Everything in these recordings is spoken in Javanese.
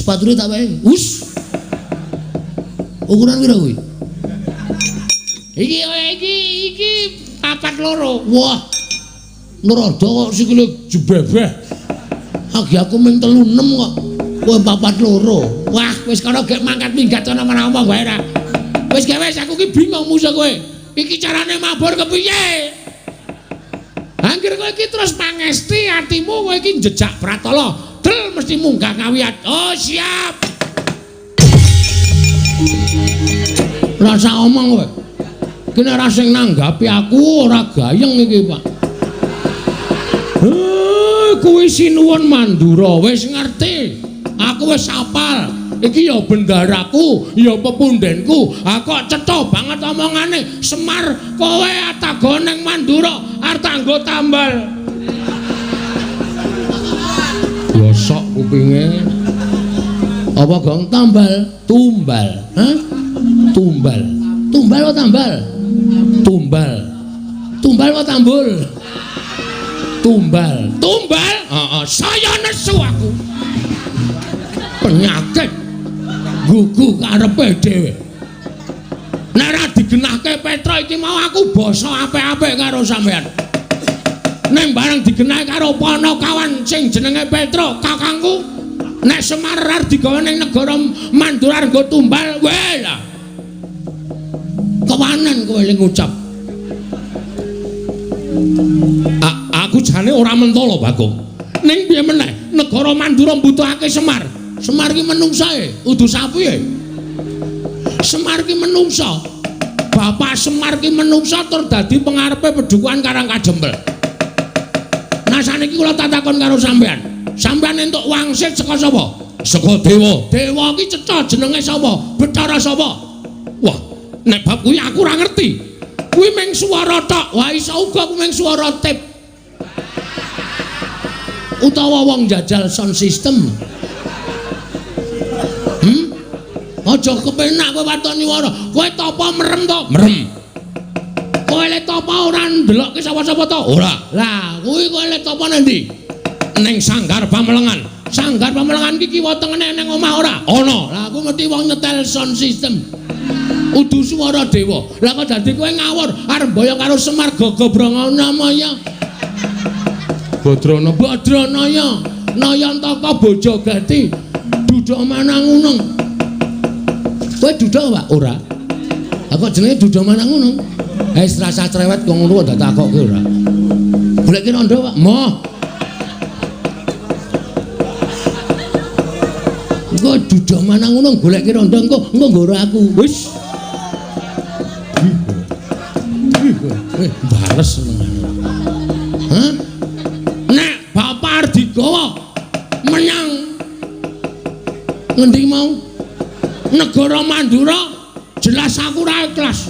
Sepatune tak wae. Us. Ukuran pira kuwi? Iki iki iki 42. Wah. Nrada kok sikile jebebeh. Agi aku ming 36 kok. Kowe 42. Wah, wis kono gek mangkat minggat ana omong wae ra. Wis gek wis aku ki bingung musuh kowe. Iki carane mabur kepiye? Angger kowe iki terus pangesti atimu kowe iki njejak pratala. Del mesti munggah ngawiyat. Oh, siap. Rasa omong kowe. Iki nek ora sing nanggapi aku ora gayeng iki, Pak. Kuwi sinuwun Mandura wis ngerti. Aku wis hafal. Iki ya bendaraku, ya pepundenku. Ha kok cetha banget omongane. Semar kowe ataga ning Mandura arep tanggo tambal. Bosok kupinge. Apa gong tambal? Tumbal. Hah? Tumbal. Tumbal apa tambal? Tumbal. Tumbal apa tambul? Tumbal. Tumbal? Heeh, saya nesu aku. Penyakit gugu karepe dhewe. Nek ora digenahke Petra iki mau aku basa apik-apik karo sampean. Ning bareng digenahke karo Panakawan sing jenenge Petra, kakangku, nek Semar arep digawa ning negara Mandura nggo tumbal, weh lah. Kewanen kowe ling ngucap. Aku jane ora mentolo, Bagong. Ning piye meneh, negara Mandura mbutuhake Semar. Semar ki menungsae, udu sapi e. Semar ki menungsa. Bapak Semar ki menungsa tur dadi pengarepe pedukuhan Karang Kadempel. Nah saniki kula tatakon karo sampean. Sampean entuk wangsit saka sapa? Saka dewa. Dewa ki cetha jenenge sapa? Bathara sapa? Wah, nek bab kuwi aku ora ngerti. Kuwi mung swara tok. Wah, iso uga kuwi mung swara tip. Utawa wong jajal sound system. Aja kepenak kowe waton nyuwara. Kowe tapa merem to? Merem. Kowe le tapa ora ndelokke sapa-sapa to? Ora. Lah, kuwi kowe le tapa nang ndi? Ning Sanggar Pamelengan. Sanggar Pamelengan iki kiwa tengene ning omah ora? Ana. Lah aku mesti wong nyetel sound system. Udu swara dewa. Lah kok dadi kowe ngawur arep mboyong karo Semar Gagabranganamaya. Badrana Badranaya Nayantaka Bojogati Duda Manangunung. Kowe duda, Pak? Ora. Lah kok jenenge Duda Manangunung? Wis rasa cerewet kok ngono kok takokke ora. Goleki rondo, Pak. Moh. Engko Duda Manangunung goleki rondo engko engko nggoro aku. Wis. Bales senengane. Hah? Nek bapak arep digawa menyang ngendi mau? Negara Mandura, jelas aku ora ikhlas.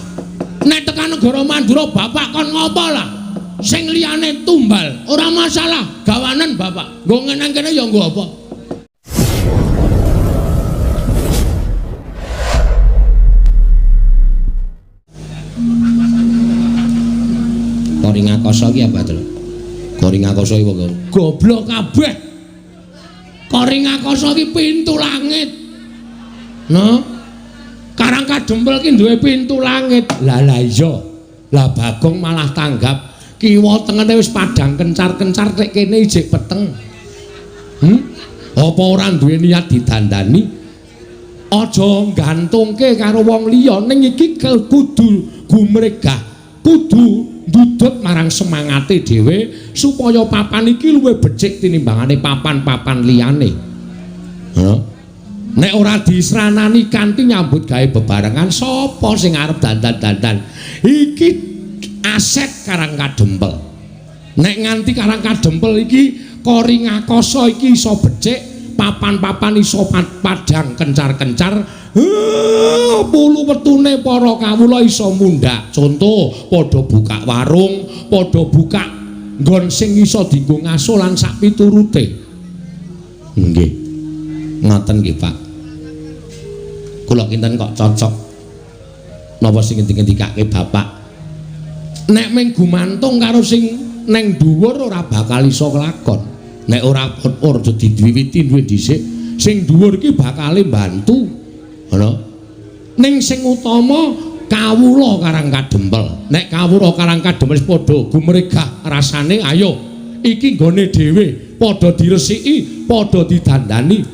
Nek tekan negara Mandura bapak kon ngopo lah? Sing liyane tumbal, ora masalah, gawanen bapak. Nggo ngeneng kene ya nggo apa? Koring Akasa iki apa, Tru? Koring Akasa iki apa? Goblok kabeh. Koring Akasa iki pintu langit. No? Karang Kadempel ki duwe pintu langit. Lah lah iya. Lah Bagong malah tanggap. Kiwa tengene wis padhang kencar-kencar nek kene ijik peteng. Apa ora duwe niat didandani? Aja gantungke karo wong liya, ning iki kudu gumregah, kudu ndudut marang semangate dhewe supaya papan iki luwih becik tinimbangane papan-papan liyane. Heeh. Nek ora disranani kanthi nyambut gawe bebarengan, sapa sing arep dandan-dandan? Iki aset Karang Kadempel. Nek nganti Karang Kadempel iki Koring Akasa iki iso becik, papan-papan iso padhang kencar-kencar, pulu wetune para kawula iso mundhak. Contoh, padha buka warung, padha buka nggon sing iso dienggo ngaso lan sak piturute. Nggih. Ngoten nggih, Pak. Kula kinten kok cocok napa sing ngendikake Bapak. Nek mung gumantung karo sing neng dhuwur ora bakal iso kelakon. Nek ora ora diwiwiti duwe dhisik. Sing dhuwur iki bakale mbantu. Ngono. Ning sing utama kawula Karang Kadempel. Nek kawula Karang Kadempel wis padha gumregah rasane, ayo iki nggone dhewe, padha diresiki, padha didandani.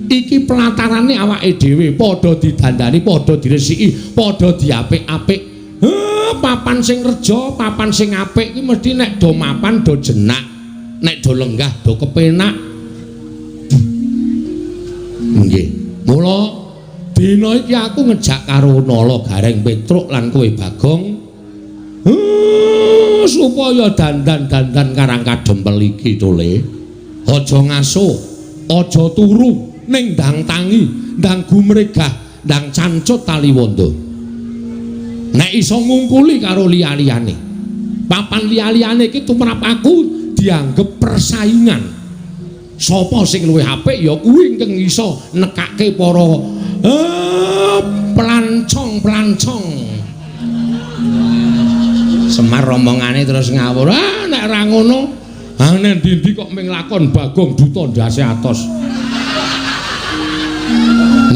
Iki pelatarane awake dhewe, padha didandani, padha diresiki, padha diapik-apik. Papan sing reja, papan sing apik iki mesti nek do mapan do jenak, nek do lenggah do kepenak. Nggih. Mula dina iki aku ngejak karo Nala Gareng Petruk lan kowe Bagong supaya dandan-dandan Karang Kadempel iki tole. Aja ngaso, aja turu, ning ndang tangi, ndang gumregah, ndang cancut taliwondo. Nek iso ngungkuli karo liya-liyane. Papan liya-liyane iki tumrap aku dianggep persaingan. Sapa sing luwih apik ya kuwi ingkang iso nekake para pelancong-pelancong. Semar omongane terus ngawur. Ah nek ra ngono, ah nek ndi-ndi kok ming lakon Bagong Duta ndase atos.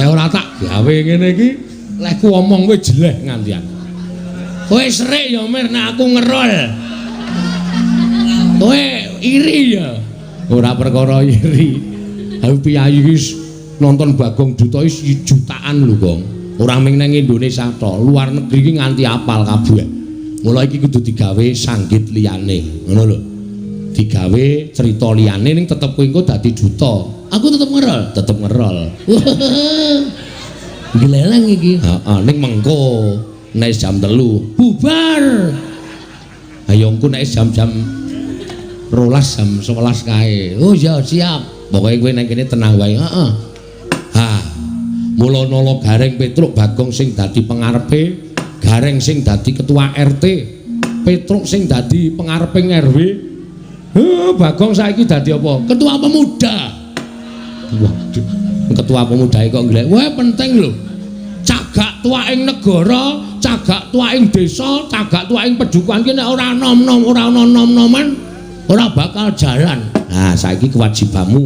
Nek ora tak gawe ngene iki, lehku omong kowe jeleh ngantian. Kowe serik ya Mir nek aku ngerol. Kowe iri ya. Ora perkara iri. Aku piyayi iki nonton Bagong Duta iki jutaan lho, Gong. Ora mung nang Indonesia tok, luar negeri iki nganti apal kabeh. Mula iki kudu digawe sanggit liyane, ngono lho. Digawe cerita liyane ning tetep kowe engko dadi duta. Aku tetep ngerol, tetep ngerol. Gleleng iki. Heeh, ning mengko nek jam 3 bubar. Ayo engko nek jam-jam 12 jam 11 kae. Oh ya siap. Pokoke kowe nang kene tenang wae. Heeh. Ha. Mula Nala Gareng Petruk Bagong sing dadi pengarepe, Gareng sing dadi ketua RT, Petruk sing dadi pengareping RW. Bagong saiki dadi apa? Ketua pemuda. Waduh, ketua pemuda kok nglek. Wah, penting lho. Cagak tuwaking negara, cagak tuwaking desa, cagak tuwaking pedukuhan ki nek ora nom-nom, ora ana nom-noman, ora bakal jalan. Nah, saiki kewajibanmu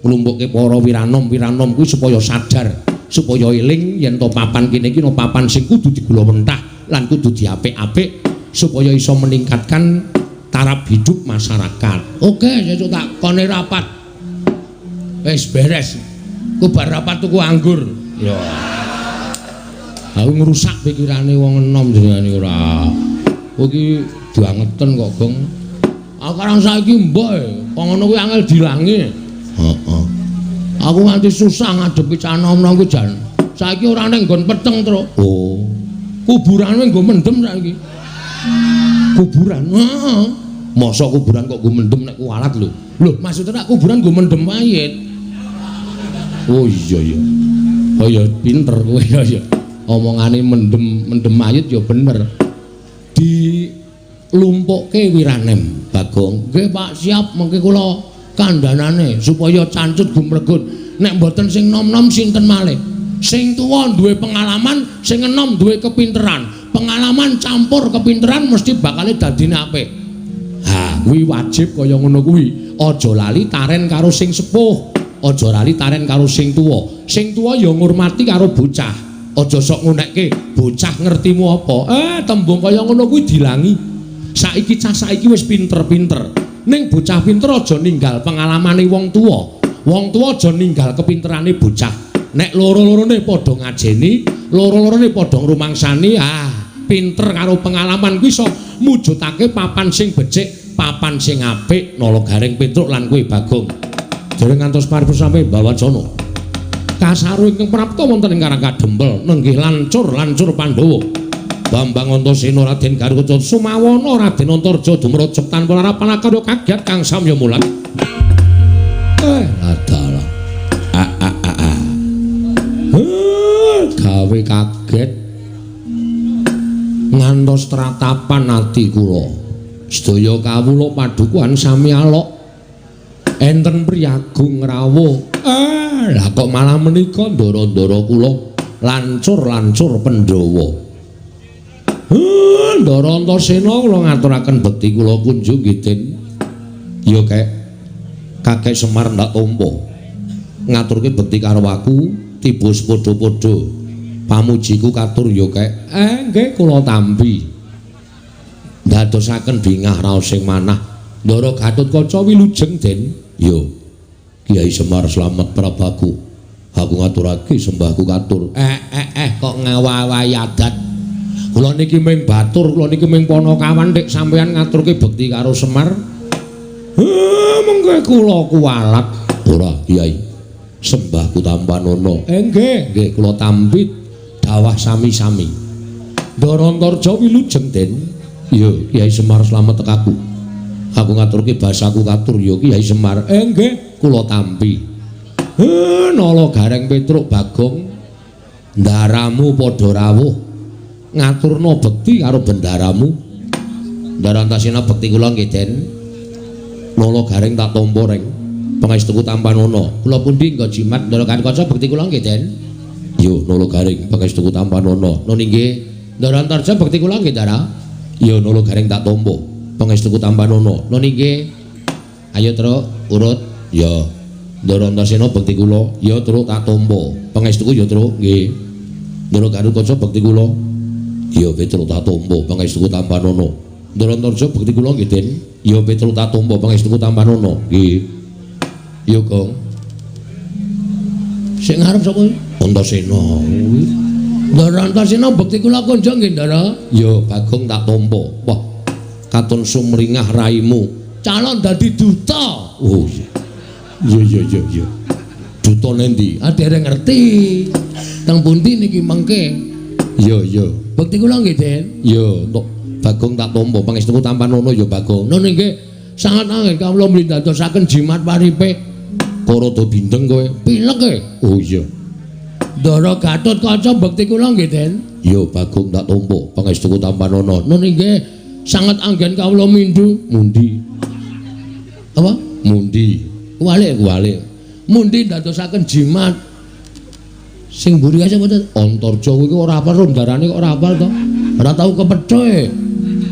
nglumpukke para wiranom-wiranom kuwi supaya sadar, supaya eling yen to papan kene iki no papan sing kudu digulawentah lan kudu diapik-apik supaya iso meningkatkan taraf hidup masyarakat. Oke, sesuk tak kone rapat. Wis beres. Ku bar rapat tuku anggur. Ya. Aku ngrusak pikirane wong enom jenengane ora. Kowe iki bangeten kok, Gong. Aku karang saiki mbok kok ngono kuwi angel dilangi. Heeh. Aku nganti susah ngadepi cah nom-nom kuwi jan. Saiki ora ning nggon peteng, Truk. Oh. Kuburane nggo mendem saiki. Kuburan. Heeh. Mosok kuburan kok nggo mendem nek kualat lho. Lho, maksudnya nek kuburan nggo mendem mayit. Oh iya iya. Oh ya pinter kowe ya ya. Omongane mendem mendem mayit ya bener. Dilumpukke wiranem Bagong. Nggih Pak, siap mengke kula kandhanane supaya cancut gumregut. Nek mboten sing nom-nom sinten malih? Sing tuwa duwe pengalaman, sing enom duwe kepinteran. Pengalaman campur kepinteran mesti bakale dadine apik. Ha, kuwi wajib kaya ngono kuwi. Aja lali taren karo sing sepuh, aja lali taren karo sing tuwa. Sing tuwa ya ngurmati karo bocah. Aja sok ngunekke bocah ngertimu apa. Tembung kaya ngono kuwi dilangi. Saiki cah saiki wis pinter-pinter. Ning bocah pinter aja ninggal pengalamane wong tuwa. Wong tuwa aja ninggal kepinterane bocah. Nek loro-lorone padha ngajeni, loro-lorone padha ngrumangsani, ah, pinter karo pengalaman kuwi iso mujudake papan sing becik, papan sing apik, Nala Gareng Petruk lan kowe Bagong. Dereng ngantos paripurna sampe bawacana. Kasaru ingkang prapta wonten ing Karang Kadempel nenggih lancur-lancur Pandhawa. Bambang Antasena Raden Garuda Sumawana Raden Antarja dumrajak tanpa larapan akarya kagiat kang samya mulat. Adalah. Gawe kaget ngantos tratapan ati kula. Sedaya kawula padukuhan sami alok. Enten priyagung rawuh. Lah kok malah menika ndara-ndara kula lancur-lancur Pandhawa. Ndara Antasena kula ngaturaken bekti kula kunjung nggih Den. Ya kek Kakek Semar ndak tampa. Ngaturke bekti karo aku tiba padha-padha. Pamujiku katur ya kek. Nggih kula tampi. Ndadosaken bingah raos sing manah. Ndara Gatotkaca wilujeng Den. Yo. Kyai Semar slamet Prabaku. Aku ngaturake sembahku katur. Kok ngawahi adat. Kula niki ming batur, kula niki ming panakawan dik sampeyan ngaturke bekti karo Semar. Mengke kula kuwalat. Ora, Kyai. Sembahku tampanana. Nggih, nggih kula tampi dawah sami-sami. Ndara Antarja wilujeng Den. Ya, Kyai Semar slamet tekaku. Aku ngaturke basaku katur ya Kyai Semar. Nggih, kula tampi. Nala Gareng Petruk Bagong ndaramu padha rawuh ngaturna bekti karo bendaramu. Ndara Antasena bekti kula nggih Den. Nala Gareng tak tampa reng. Pangestuku tampanana. Kula pundi nggo jimat Ndara Gatotkaca bekti kula nggih Den. Yo Nala Gareng pangestuku tampanana. Nun inggih. Ndara Antarja bekti kula nggih Ndara. Yo Nala Gareng tak tampa. Pangestuku tampanana. Nun inggih. Ayo Truk urut. Ya. Ndara Antasena bekti kula. Ya Truk tak tampa. Pangestuku ya Truk nggih. Ndara Gatotkaca bekti kula. Ya Petruk tak tampa. Pangestuku tampanana. Ndara Antarja bekti kula nggih Den. Ya Petruk tak tampa. Pangestuku tampanana. Nggih. Ya Gong. Sing ngarep sapa? Antasena. Ndara Antasena bekti kula konjo nggih Ndara. Ya Bagong tak tampa. Wah, katon sumringah raimu. Calon dadi duta. Oh iya. Iya iya iya. Duta nendi? Ah dereng ngerti. Teng pundi niki mengke? Iya iya. Bekti kula nggih Den. Ya, tok Bagong tak tampa. Pangestuku tampanana ya Bagong. Nun nggih. Sangat anggen kawula mlindadosaken jimat paripe. Kok rada bindeng kowe? Pilek kowe? Oh iya. Ndara Gatotkaca bekti kula nggih Den. Ya Bagong tak tampa. Pangestuku tampanana. Nun nggih. Sangat anggen kawula mindhu. Mundi. Apa? Mundi. Kuwalik kuwalik. Mundi ndadosaken jimat. Sing mburi kae sapa to? Antarja kuwi ora hafal rondarane kok ora hafal to. Ora tau kepethoe.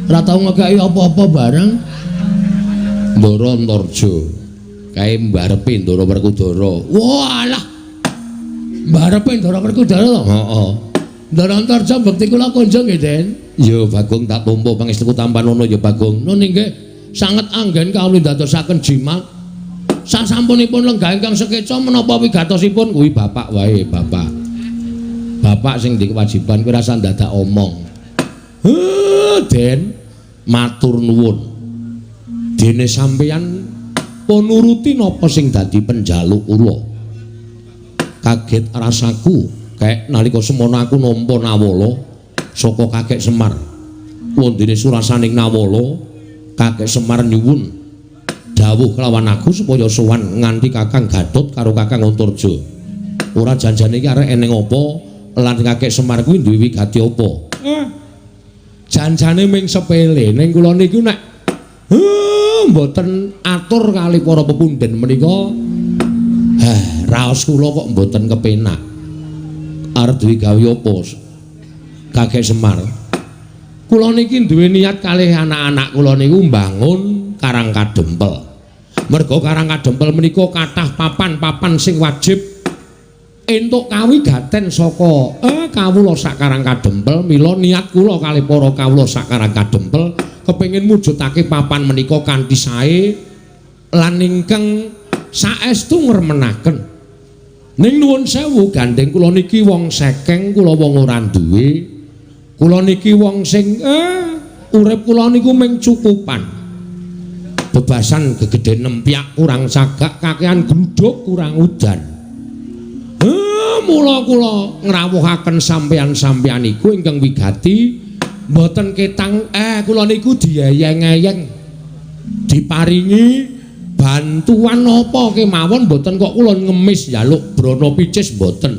Ora tau ngekeki apa-apa barang. Ndara Antarja. Kae mbarepe Ndara Werkudara. Walah. Mbarepe Ndara Werkudara to? Heeh. Ndara Antarja bekti kula konjo nggih Den. Ya Bagong tak tampa. Pangestuku tampanana ya Bagong. Nun inggih sanget anggen kawula ndadosaken jimat. Sasampunipun lenggah ingkang sekeca menapa wigatosipun kuwi bapak wae, bapak. Bapak sing ndek kewajiban kuwi rasa ndadak omong. Den, matur nuwun. Dene sampeyan pun nuruti napa sing dadi penjaluk kula. Kaget rasaku kek nalika semono aku nampa nawala saka Kakek Semar. Wondene surasaning nawala, Kakek Semar nyuwun dawuh kelawan aku supaya sowan nganti Kakang Gatot karo Kakang Antarja. Ora janjane iki arek eneng apa lan Kakek Semar kuwi duwe wigati apa? Janjane ming sepele ning kula niku nek mboten atur kali para pepundhen menika raos kula kok mboten kepenak. Arep duwe gawe apa Kakek Semar? Kula niki duwe niat kalih anak-anak kula niku mbangun Karang Kadempel. Merga Karang Kadempel menika kathah papan-papan sing wajib entuk kawigaten saka kawula sak Karang Kadempel. Mila niat kula kalih para kawula sak Karang Kadempel kepengin mujudake papan menika kanthi sae lan ingkang saestu ngremenaken. Ning nuwun sewu gandeng kula niki wong sekeng, kula wong ora duwe. Kula niki wong sing urip kula niku ming cukupan. Bebasan gegedhen nempyak kurang sagak, kakean gluduk kurang udan. Mula kula ngrawuhaken sampeyan-sampeyan iku ingkang wigati mboten ketang kula niku dieyeng-eyeng diparingi bantuan napa kemawon mboten kok kula ngemis njaluk brana picis mboten.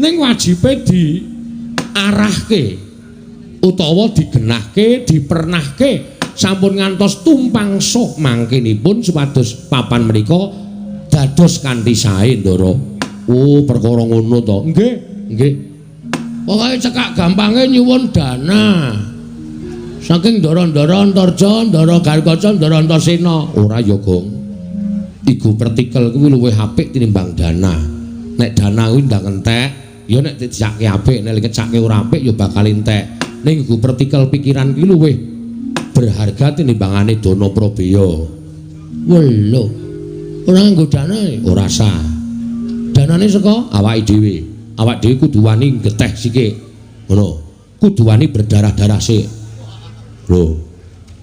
Ning wajibe diarahke utawa digenahke, dipernahke sampun ngantos tumpang sok mangkinipun supados papan menika dados kanthi sae Ndara. Oh, perkara ngono to. Nggih, nggih. Pokoke cekak gampange nyuwun dana. Saking ndara-ndara Antarja, ndara Gatotkaca, ndara Antasena. Ora ya, Gong. Iku pertikel kuwi luwih apik tinimbang dana. Nek dana kuwi ndang entek, ya nek dijake apik, nek ngecake ora apik ya bakal entek. Ning nggo pertikel pikiran ki luwih berharga tinimbangane dana prabeya. Welo. Ora nganggo dana ora sah. Danane saka awake dhewe. Awak dhewe kudu wani geteh sithik. Ngono. Kudu wani berdarah-darah sik. Lho.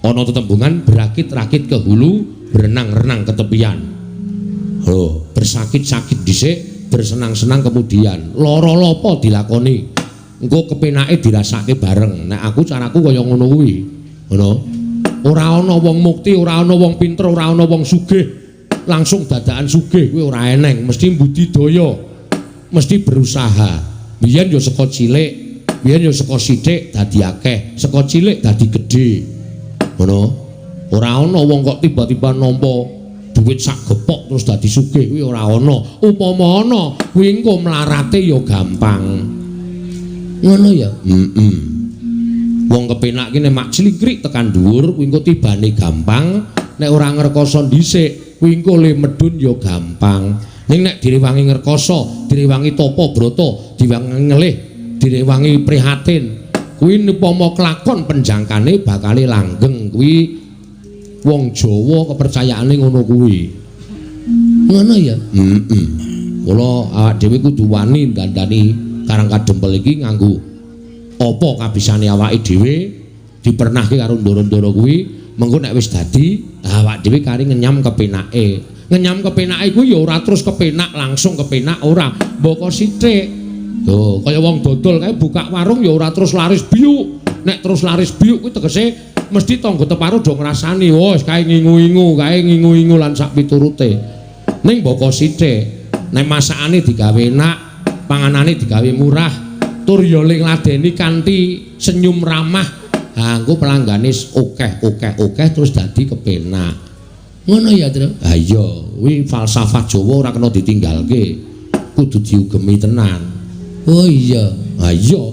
Ana tetembungan berakit-rakit ke hulu, berenang-renang ke tepian. Lho, bersakit-sakit dhisik, bersenang-senang kemudian. Lara lopo dilakoni. Engko kepenake dirasake bareng. Nek aku caraku kaya ngono kuwi. Ngono. Ora ana wong mukti, ora ana wong pinter, ora ana wong sugih langsung dadakan sugih kuwi ora eneng, mesti budidaya. Mesti berusaha. Biyen ya saka cilik, biyen ya saka sithik dadi akeh, saka cilik dadi gedhe. Ngono. Ora ana wong kok tiba-tiba nampa duit sak gepok terus dadi sugih kuwi ora ana. Upama ana, kuwi engko mlarate ya gampang. Ngono ya? Heeh. Wong kepenak ki nek mak clingkrik tekan dhuwur kuwi engko tibane gampang, nek ora ngrekoso dhisik kuwi engko le medhun ya gampang. Ning nek direwangi ngrekoso, direwangi tapa brata, direwangi ngelih, direwangi prihatin, kuwi upama kelakon penjangkane bakale langgeng. Kuwi wong Jawa kepercayaane ngono kuwi. Ngono ya? Heeh. Mula awak dhewe kudu wani dandani Karang Kadempel iki nganggo apa kabisane awake dhewe, dipernahke karo ndara-ndara kuwi, mengko nek wis dadi awak dhewe kari ngenyam kepenake. Ngenyam kepenake kuwi ya ora terus kepenak langsung kepenak ora, mboko sithik. Lho, kaya wong dodol kae buka warung ya ora terus laris biuk. Nek terus laris biuk kuwi tegese mesti tangga teparo do ngrasani, wah kae ngingu-ingu, kae ngingu-ingu lan sak piturute. Ning mboko sithik, nek masakane digawe enak, panganane digawe murah, tur ya ling ladeni kanthi senyum ramah, ha engko pelanggane akeh-akeh-akeh terus dadi kepenak. Ngono ya, Tru? Ha iya, kuwi falsafah Jawa ora kena ditinggalke. Kudu diugemi tenan. Oh iya. Ha iya.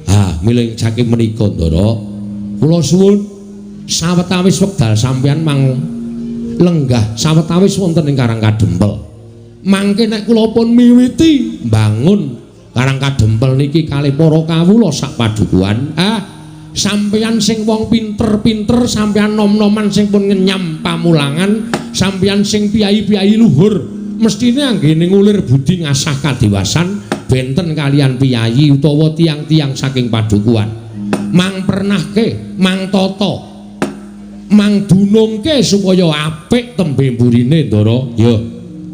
Ha, milih saking menika, Ndara. Kula suwun sawetawis wekdal sampeyan mang lenggah sawetawis wonten ing Karang Kadempel. Mangke nek kula pun miwiti mbangun Karang Kadempel niki kalih para kawula sak padukuhan, ah sampeyan sing wong pinter-pinter, sampeyan nom-noman sing pun ngenyam pamulangan, sampeyan sing piyayi-piyayi luhur, mestine anggene ngulir budi ngasah kadiwasan benten kalian piyayi utawa tiang-tiang saking padukuhan. Mang pernahke, mang tata, mang dunungke supaya apik tembe mburine, Ndara. Ya,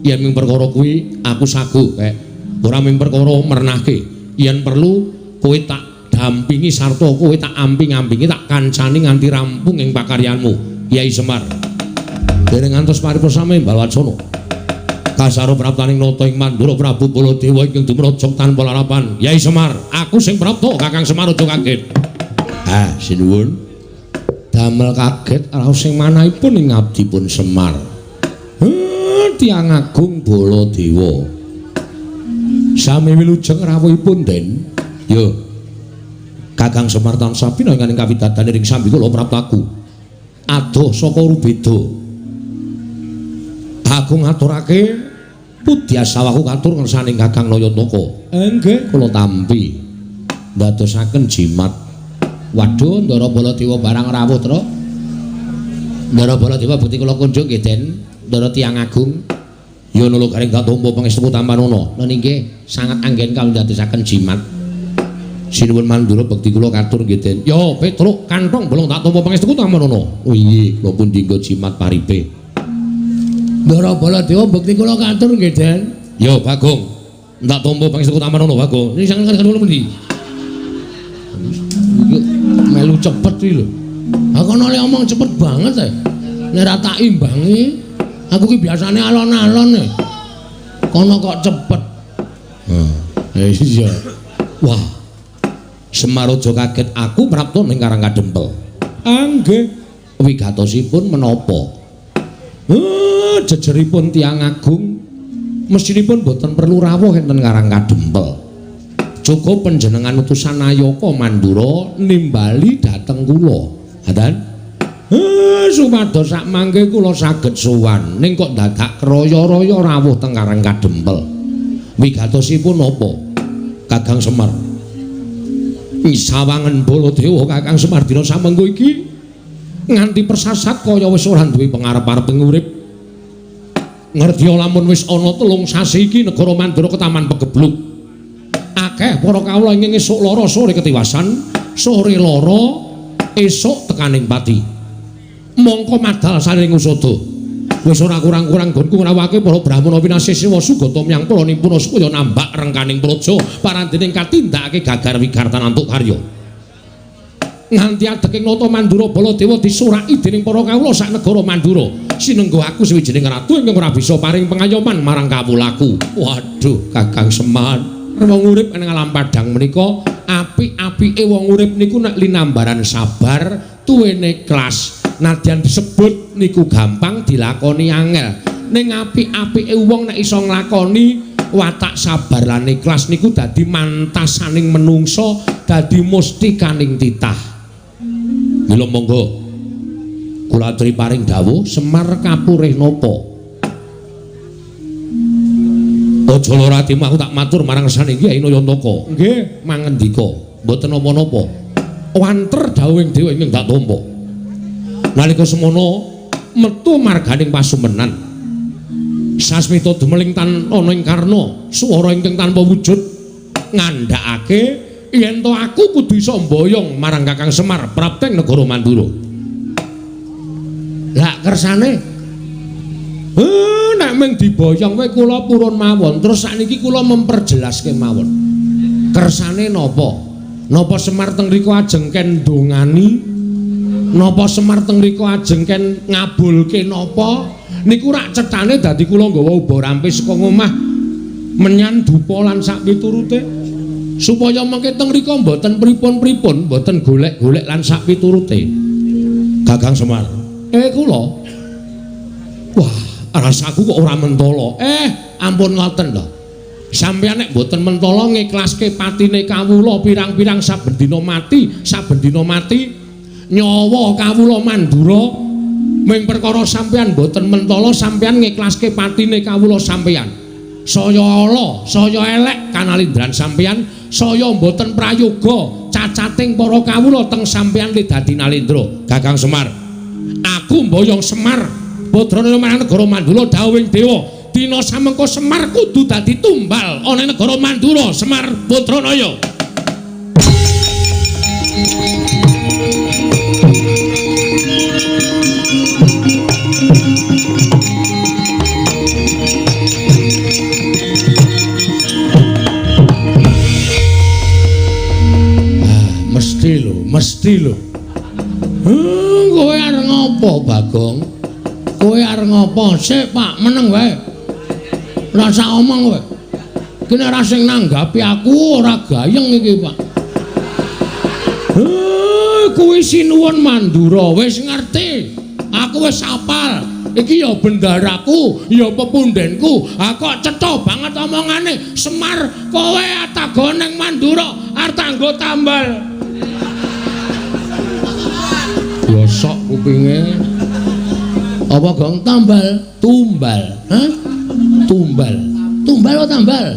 yen ming perkara kuwi aku sagu kek. Ora ming perkara mernahke. Yen perlu kowe tak dampingi sarta kowe tak amping-ampingi, tak kancani nganti rampung ing pakaryanmu, Kyai Semar. Dereng ngantos paripurna sami Balwacana. Kasaro praptaning nata ing Mandura Prabu Baladewa ingkang dumrajog tanpa larapan. Kyai Semar, aku sing prapta, Kakang Semar aja kaget. Ah, sinuwun. Damel kaget raos sing manahipun ing abdipun Semar. Tiyang agung Baladewa. Sami wilujeng rawuhipun, Den. Yo. Kakang Semar tansah pinangan ing kawidadan ing sambi kula praptaku. Adoh saka Rubeda. Aku ngaturake pudyasawaku katur ngersaning Kakang Nayantaka. Nggih, kula tampi. Ndadosaken jimat. Waduh, Ndara Baladewa barang rawuh, Tru. Ndara Baladewa bukti kula kunjung nggih, Den. Ndara tiyang agung. Ya nula garing tak tampa pangestu tampanana. Lha nggih, sangat anggen kawula ndadosaken jimat. Sinuwun Mandura bekti kula katur nggih, Den. Ya, Petruk kantong bolong tak tampa pangestu tampanana. Oh iya, kula pun dinggo jimat paripe. Ndara Baladewa bekti kula katur nggih, Den. Ya, Bagong. Tak tampa pangestu tampanana, Bagong. Ini sangat kula pundi? Melu cepet iki lho. Aku ana omong cepet banget e. Nek ora tak imbangi, aku ki biasane alon-alon e. Kono kok cepet. Heh, iya. Wah. Semar aja kaget aku prapta ning Karang Kadempel. Nggih. Wigatosipun menapa? Jejeripun tiyang agung mestinipun boten perlu rawuh enten Karang Kadempel. Cukup panjenengan utusan Nayaka Mandura nimbali dhateng kula. Ngaten? Supados sak mangke kula saged sowan. Ning kok dadak kraya-raya rawuh teng Karang Kadempel. Wigatosipun napa? Kakang Semar. Sawangen Baladewa Kakang Semar dina samengko iki nganti persasat kaya wis ora duwe pengarep-arep urip. Ngerti lamun wis ana 3 sasi iki negara Mandura ketaman pegebluk. Akeh para kawula ingkang esuk lara sore ketiwasan, sore lara esuk tekaning pati. Mongko madal saring usada. Wis ora kurang-kurang nggonku ngrawake para brahmana pinasih sewa sugata myang pala nimpuna supaya nambak rengkaning praja parandening katindakake gagar wigartan antuk karya. Nganti adeking nata Mandura Baladewa disuraki dening para kawula sak negara Mandura. Sinengga aku sawijining ratu ingkang ora bisa paring pengayoman marang kawulaku. Waduh, Kakang Semar, wong urip ing alam padhang menika apik-apike wong urip niku nek linambaran sabar, tuwene ikhlas. Nadyan disebut niku gampang dilakoni angel. Ning apik-apike wong nek iso nglakoni watak sabar lan ikhlas niku dadi mantasaning menungsa, dadi mustikaning titah. Mila monggo kula aturi paring dawuh Semar kapurih napa? Aja lara atimu, aku tak matur marang resane Kyai Nayantaka. Nggih, mangendika, mboten napa-napa. Wanter dawuhing dewa ingkang tak tampa. Nalika semono metu marganing pasumenan. Sasmita dumeling tan ana ing karna, swara ingkang tanpa wujud ngandhakake yen to aku kudu iso mboyong marang Kakang Semar prapteng negara Mandura. Lah kersane nek mung diboyong wae kula purun mawon. Terus sakniki kula memperjelas kemawon. Kersane napa? Napa Semar teng mriku ajeng ken ndongani? Napa Semar teng mriku ajeng ken ngabulke napa? Niku rak cethane dadi kula nggawa uba rampe saka ngomah menyan dupa lan sak piturute supaya mengke teng mriku mboten pripun-pripun, mboten golek-golek lan sak piturute. Kakang Semar, kula. Wah, rasaku kok ora mentala. Ampun ngoten lho. Sampeyan nek mboten mentala ngiklaske patine kawula pirang-pirang saben dina mati, saben dina mati nyawa kawula Mandura ming perkara sampeyan mboten mentala sampeyan ngiklaske patine kawula sampeyan. Saya ala, saya elek kanalindran sampeyan, saya mboten prayoga cacating para kawula teng sampeyan li dadi nalindra. Kakang Semar, aku mboyong Semar Badranaya marang negara Mandura dawuhing dewa. Dina samengko Semar kudu dadi tumbal ana negara Mandura. Semar Badranaya. Mesti lho, mesti lho. Kowe arep ngopo, Bagong? Kowe arep ngopo? Sik, Pak, meneng wae. Rasa omong kowe. Iki nek ora sing nanggapi aku ora gayeng iki, Pak. Kuwi sinuwun Mandura, wis ngerti. Aku wis apal. Iki ya bendaraku, ya pepundenku. Ha kok cetha banget omongane. Semar, kowe atago ning Mandura arep tanggo tambal. Bosok kupinge. Apa gong tambal? Tumbal. Hah? Tumbal. Tumbal apa tambal?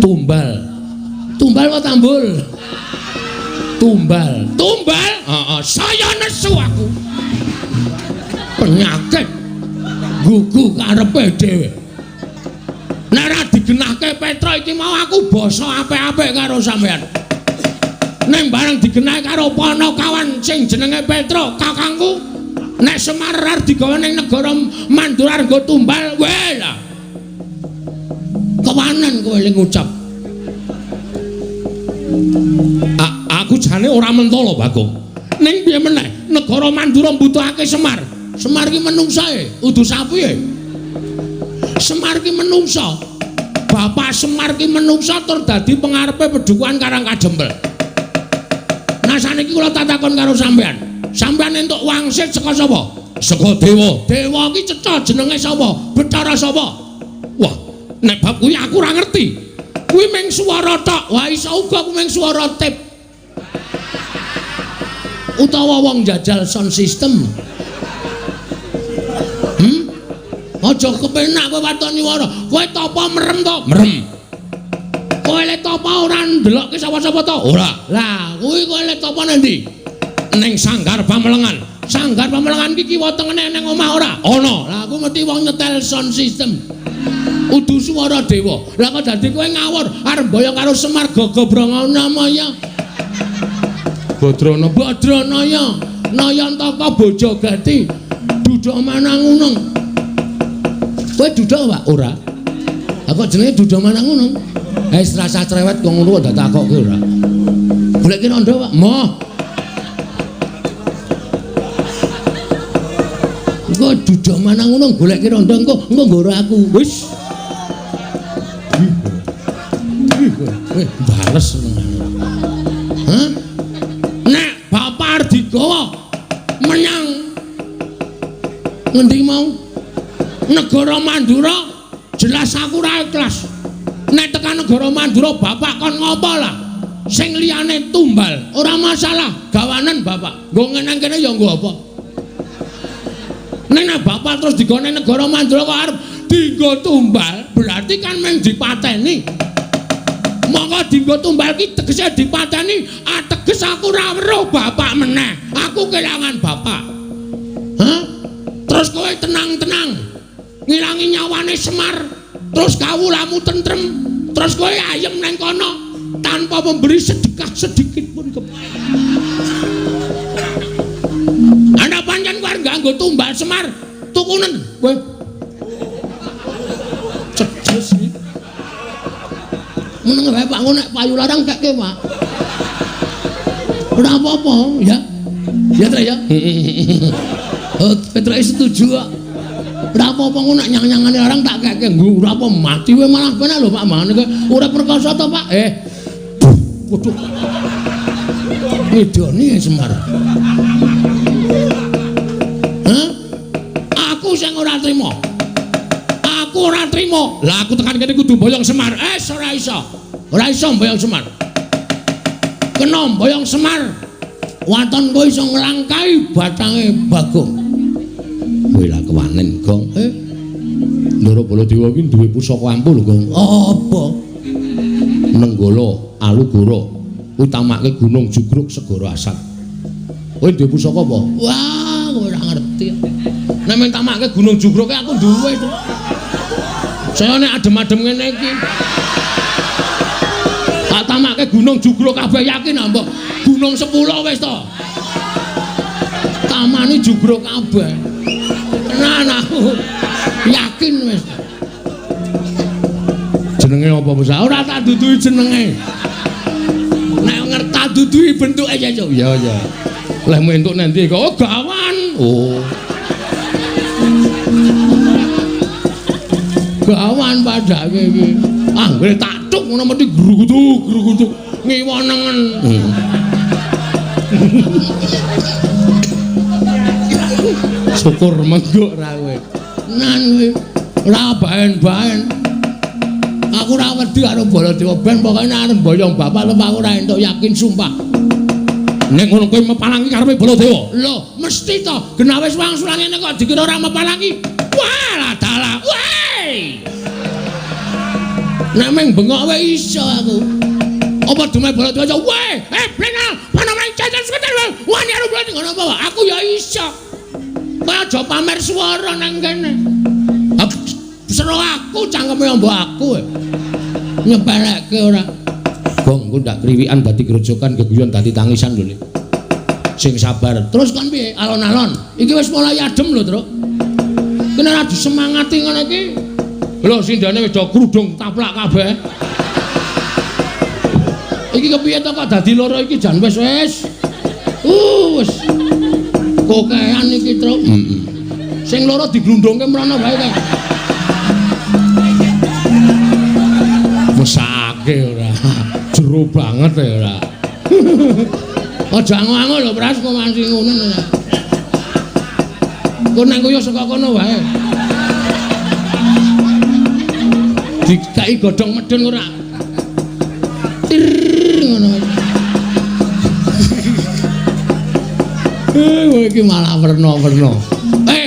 Tumbal. Tumbal apa tambul? Tumbal. Tumbal? Heeh, saya nesu aku. Penyakit gugu karepe dhewe. Nek ora digenahke Petra iki mau aku basa apik-apik karo sampean. Ning bareng digenahke karo Panakawan sing jenenge Petra, kakangku, nek Semar arep digawa ning negara Mandura nggo tumbal, weh lah. Kewanen kowe ling ngucap. Aku jane ora mentala, Bagong. Ning piye meneh, negara Mandura mbutuhake Semar. Semar ki menungsae, udu sapi e. Semar ki menungsa. Bapak Semar ki menungsa tur dadi pengarepe pedukuhan Karang Kajempel. Nah saniki kula tatakon karo sampean. Sampean entuk wangsit saka sapa? Saka dewa. Dewa ki cetha jenenge sapa? Bathara sapa? Wah, nek bab kuwi aku ora ngerti. Kuwi mung swara tok. Wah, iso uga kuwi mung swara tip. Utawa wong jajal sound system. Aja kepenak kowe waton nyuwara. Kowe tapa merem to? Merem. tapa ora ndelokke sapa-sapa to? Ora. Lah, kuwi kowe le tapa nang ndi? Ning Sanggar Pamelengan. Sanggar Pamelengan iki kiwa tengene nang omah ora? Ana. Lah aku mesti wong nyetel sound system. Udu swara dewa. Lah kok dadi kowe ngawur arep mboyong karo Semar Gagabranganamaya. Badrana Badranaya Nayantaka Bojogati Duda Manangunung. Kowe duda Pak? Ora. Lah kok jenenge Duda Manangunung? Wis rasah cerewet kok ngono kok ditakokke ora. Goleki rondo Pak? Moh. Engko Duda Manangunung goleki rondo engko engko nggoro aku. Wis. Bales senengane. Hah? Nek bapak arep digawa menyang ngendi mau? Negara Mandura, jelas aku ora ikhlas. Nek tekan negara Mandura bapak kon ngopo lah? Sing liyane tumbal, ora masalah, gawanen bapak. Nggo nang kene ya nggo apa? Nek bapak terus digone negara Mandura kok arep dinggo tumbal, berarti kan mung dipateni. Monggo dinggo tumbal ki tegese dipateni, ateges aku ora weruh bapak meneh. Aku kelangan bapak. Hah? Terus kowe tenang-tenang ngilangi nyawane Semar, terus kawulamu tentrem, terus kowe ayem nang kono tanpa memberi sedekah sedikit pun ke. Ana pancen kowe arep nganggo tumbal Semar, tukunen kowe. Cedes iki. Meneng wae Pak, nek payu larang kekke Pak. Ora apa-apa ya. Ya Trek ya. Oh, Petruk setuju kok. Ora apa-apa ngono nek nyang-nyangane larang tak kekke. Nggo ora apa mati wae malah penak lho Pak mangane kowe ora perkasa to Pak. Waduh. Ngidoni Semar. Hah? Aku sing ora trima. Aku ora trima. Lah aku tekan kene kudu mboyong Semar. Ora iso. Ora iso mboyong Semar. Kena mboyong Semar. Waton kowe iso nglangkai batange Bagong. Kowe lah kewanen, Gong. Ndara Baladewa iki duwe pusaka ampuh lho, Gong. Apa? Nenggala Alugoro utamake Gunung Jugruk Segara Asat. Kowe duwe pusaka apa? Wah, kowe ora ngerti. Nek mung tamake Gunung Jugruk aku duwe to. Saya nek adem-adem ngene iki. Tak tamake Gunung Jugruk kabeh yakin ah, mbok. Gunung 10 wis to. Tamane Jugruk kabeh. Tenan aku. Yakin wis. Jenenge apa, Mas? Ora tak duduhi jenenge. Nek ngerti tak duduhi bentuke ya, Cuk. Ya, ya. Leh entuk nang ndi kok? Oh, gawan. Oh. Gawan padake iki. Anggere tak tuk ngono mesti grugutuk-grugutuk ngiwa nengen. Syukur menggok ra kowe. Nan kowe ora baen-baen. Aku ora wedi karo Baladewa ben pokoke nek arep mboyong bapak lho aku ora entuk yakin sumpah. Nek ngono kowe mepalangi karepe Baladewa. Lho, mesti to. Genah wis wangsulan ngene kok dikira ora mepalangi. Wah, dalah. Weh. Nek meng bengok wae iso aku. Apa dume Baladewa? Weh, blenal, panamane cacat seketar. Wani karo Baladewa ngono apa? Aku ya iso. Kowe aja pamer swara nang kene. Seru aku cangkeme mbok aku. Nyepelekke ora. Gong, engko ndak kriwikan dadi grojokan geguyon dadi tangisan lho. Sing sabar. Terus kon piye? Alon-alon. Iki wis mulai adem lho, Truk. Kene ora disemangati ngono iki. Lho sindane wis do krudung taplak kabeh. Iki kepiye to kok dadi loro iki jan wis wis. Wis. Kokean iki, Truk. Heeh. Sing loro diglundungke mrono wae kae. Mesake ora. Jero banget ya ora. Aja ango-ango lho, Pras, kok masih ngono ora. Engko nang koyo saka kono wae. Dikai godhong medhun ora. Tir ngono. Kowe iki malah werna-werna.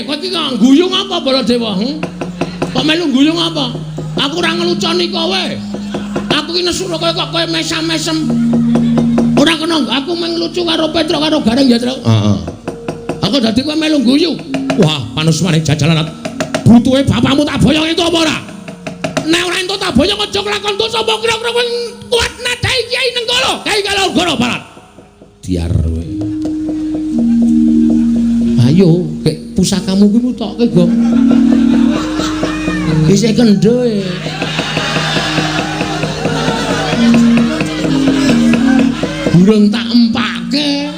Kowe iki kok guyung apa Baladewa? Kok melu guyung apa? Aku ora ngeluconi kowe. Aku ki nesu kaya kok kowe mesam-mesem. Ora kena aku mung lucu karo Petruk karo Gareng ya, Truk. Heeh. Aku dadi kowe melu guyu. Wah, panusmane jajalan. Butuhe bapakmu tak boyong itu apa ora? Nek ora entuk tak boyong aja kelakon dosa apa kira-kira kowe kuat nadai Kyai Nenggala, Kyai Kalogoro Barat. Diar kowe. Ayo, kek pusakamu kuwi mutokke, Gong. Isih kendho e. Burung tak empake.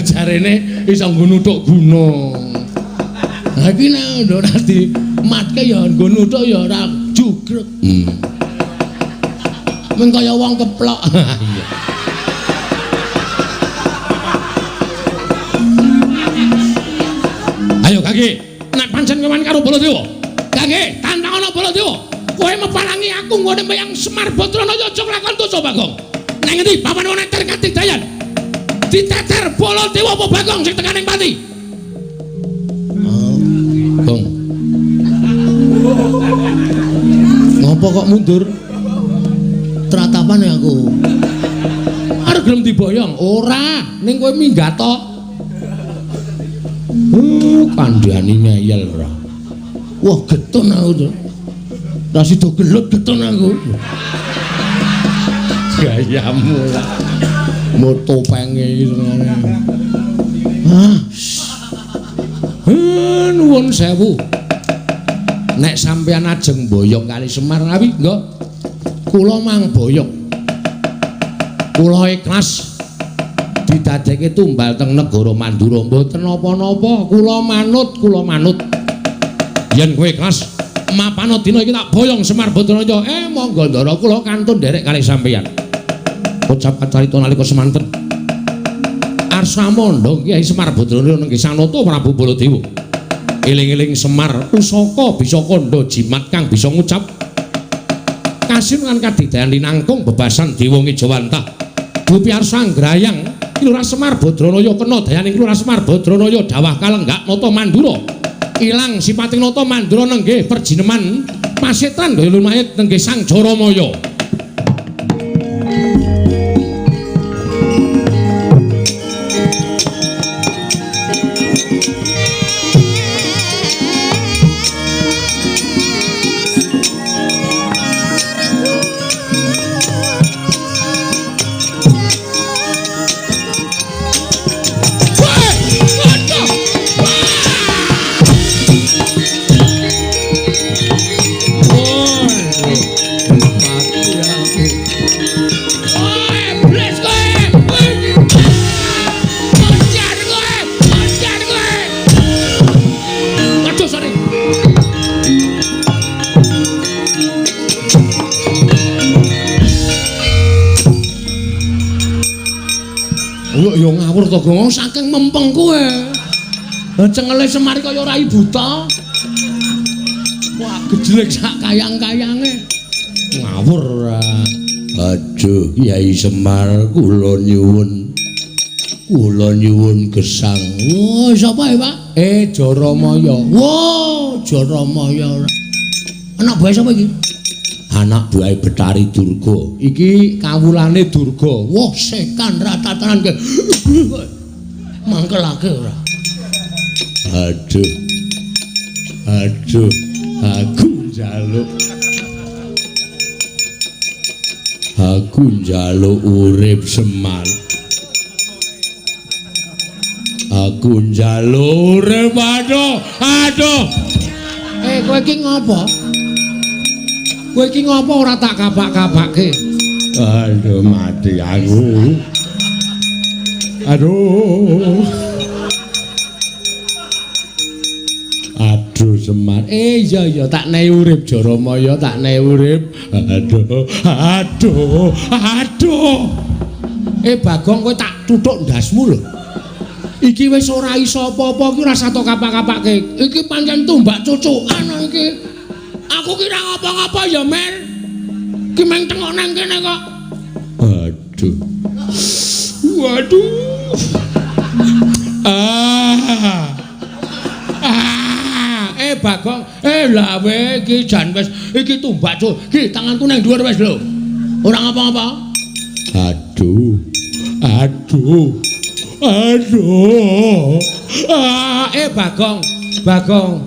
Jarene iso nggo nuthuk gunung. Lah iki nek ora dimatke ya nggo nuthuk ya ora jugrek. Mung kaya wong keplok. Iya. Ayo Kaki, nek pancen kewan karo Baladewa. Kaki, tantang ana Baladewa. Kowe meparangi aku nggone wayang Semar Badranaya aja nglakon dosa Bagong. Nang ngendi papan ana ter kadigdayan? Diteter Baladewa apa Bagong sing tekaning pati? Oh, Gong. Ngopo kok mundur? Tratapan ya aku. Arep gelem diboyong? Ora, ning kowe minggat tok. Kandhani ngeyel ora. Wah, getun aku to. Ra sida gelut getun aku. Gayamu lah. Moto penge iki senengane. Ah. Nuwun sewu. Nek sampeyan ajeng boyong kali Semar ngawi, nggih. Kula mang boyong. Kula ikhlas didadekke tumbal teng negara Mandura. Mboten napa-napa, kula manut, kula manut. Yen kowe ikhlas mapana dina iki tak boyong Semar Badranaya. Monggo ndara kula kantun nderek kalih sampeyan. Ucap kacarita nalika semanten. Arsa mandha Kyai Semar Badranaya nenggih Sanata Prabu Baladewa. Eling-eling Semar pusaka bisa kandha jimat kang bisa ngucap kasin lan kadigdayan linangkung bebasan dewa ngejawantah. Dupi arsa nggrayang Lurah Semar Badranaya kena dayaning Lurah Semar Badranaya dawah kalenggak nata Mandura. Ilang sipating nata Mandura nenggih perjineman pasetan gaya lumayit nenggih Sang Jaramaya. Ngawur to Gong, saking mempeng kowe. Cengele Semar kaya rai buta. Wah, gejlek sak kayang-kayange. Ngawur ora. Aduh, Kyai Semar kula nyuwun. Kula nyuwun gesang. Wah, sapa ya, Pak? Jaramaya. Wah, Jaramaya ora. Anak buah sapa iki? Anak buahe Betari Durga. Iki kawulane Durga. Wah, setan ratatanan ke. Mangkelake ora. Aduh. Aduh, aku njaluk. Aku njaluk urip Semar. Aku njaluk urip. Aduh, aduh. Kowe iki ngopo? Kowe iki ngopo ora tak kapak-kapake? Aduh, mati aku. Aduh. Aduh Semar. Iya iya tak nehi urip Jaramaya, tak nehi urip. Aduh, aduh, aduh. Bagong kowe tak tuthuk ndasmu lho. Iki wis ora iso apa-apa iki ora sato kapak-kapake. Iki pancen tumbak cucukan iki. Aku kira ngapa-ngapa ya, Mer. Ki meng tengok nang kene kok. Aduh. Waduh. Ah. Ah. Bagong, lawe iki jan wis iki tumbak cuk. Ki tanganku nang dhuwur wis lho. Ora ngapa-ngapa. Aduh. Aduh. Aduh. Bagong, Bagong.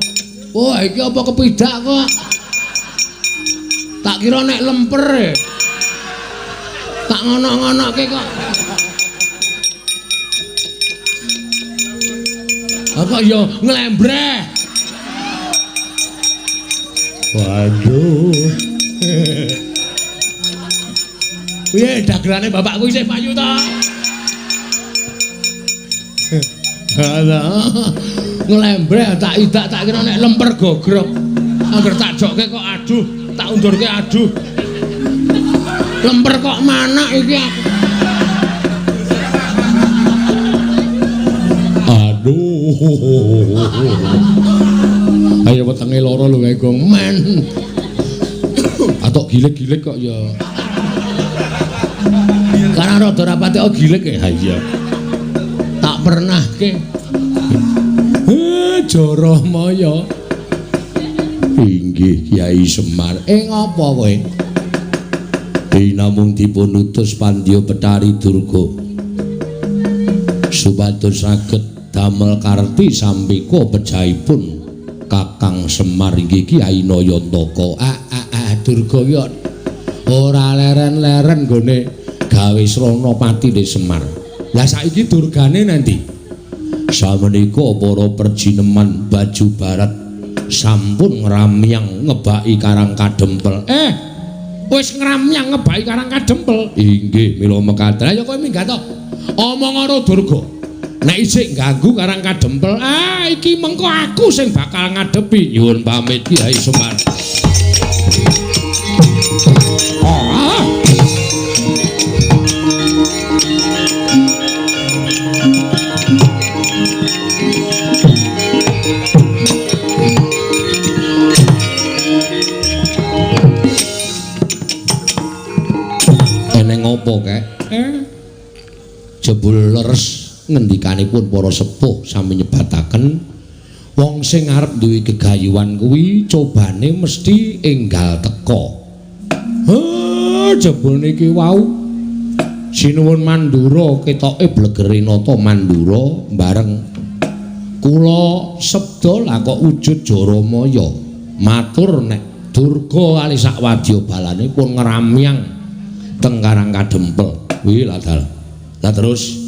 Wah, iki apa kepidak kok? Tak kira nek lemper. Tak ngono-ngonoke kok. Apa ya nglembreh. Waduh. Piye dagelane bapakku isih payu ta? Alah. Nglembreh tak idak tak kira nek lemper gogrok. Angger tak jokke kok aduh, tak undurke aduh. Lemper kok manak iki aku. Aduh. Ayo wetenge lara lho kae Gong men. Atok gilik-gilik kok ya. Karena rada rapate oh gilik ya. Ha iya. Tak pernahke. Jaramaya. Inggih Kyai Semar. Ngapa kowe? Dinamung dipun utus Pandya Betari Durga supados saged damel karti sampika pejahipun Kakang Semar inggih Kyai Nayantaka. Durga ki ora leren-leren nggone gawe srana patine Semar. Lah saiki durgane nanti? Samenika para perjineman baju barat sampun ngramyang ngebaki Karang Kadempel. Wis ngramyang ngebaki Karang Kadempel. Inggih, mila mekaten. Ayo kowe minggat to. Omong karo Durga. Nek isih ganggu Karang Kadempel, iki mengko aku sing bakal ngadepi. Nyuwun pamit Kyai Semar. Eneng apa kek? Jebul leres ngendikanipun para sepuh sami nyebataken wong sing arep duwe gegayuhan kuwi cobane mesti enggal teka. Jebul niki wau sinuwun Mandura ketoke blegere nata Mandura bareng kula sebda lah kok wujud Jaramaya matur nek Durga kali sak wadya balane pun ngramyang teng Karang Kadempel. Kuwi lah dal. Lah terus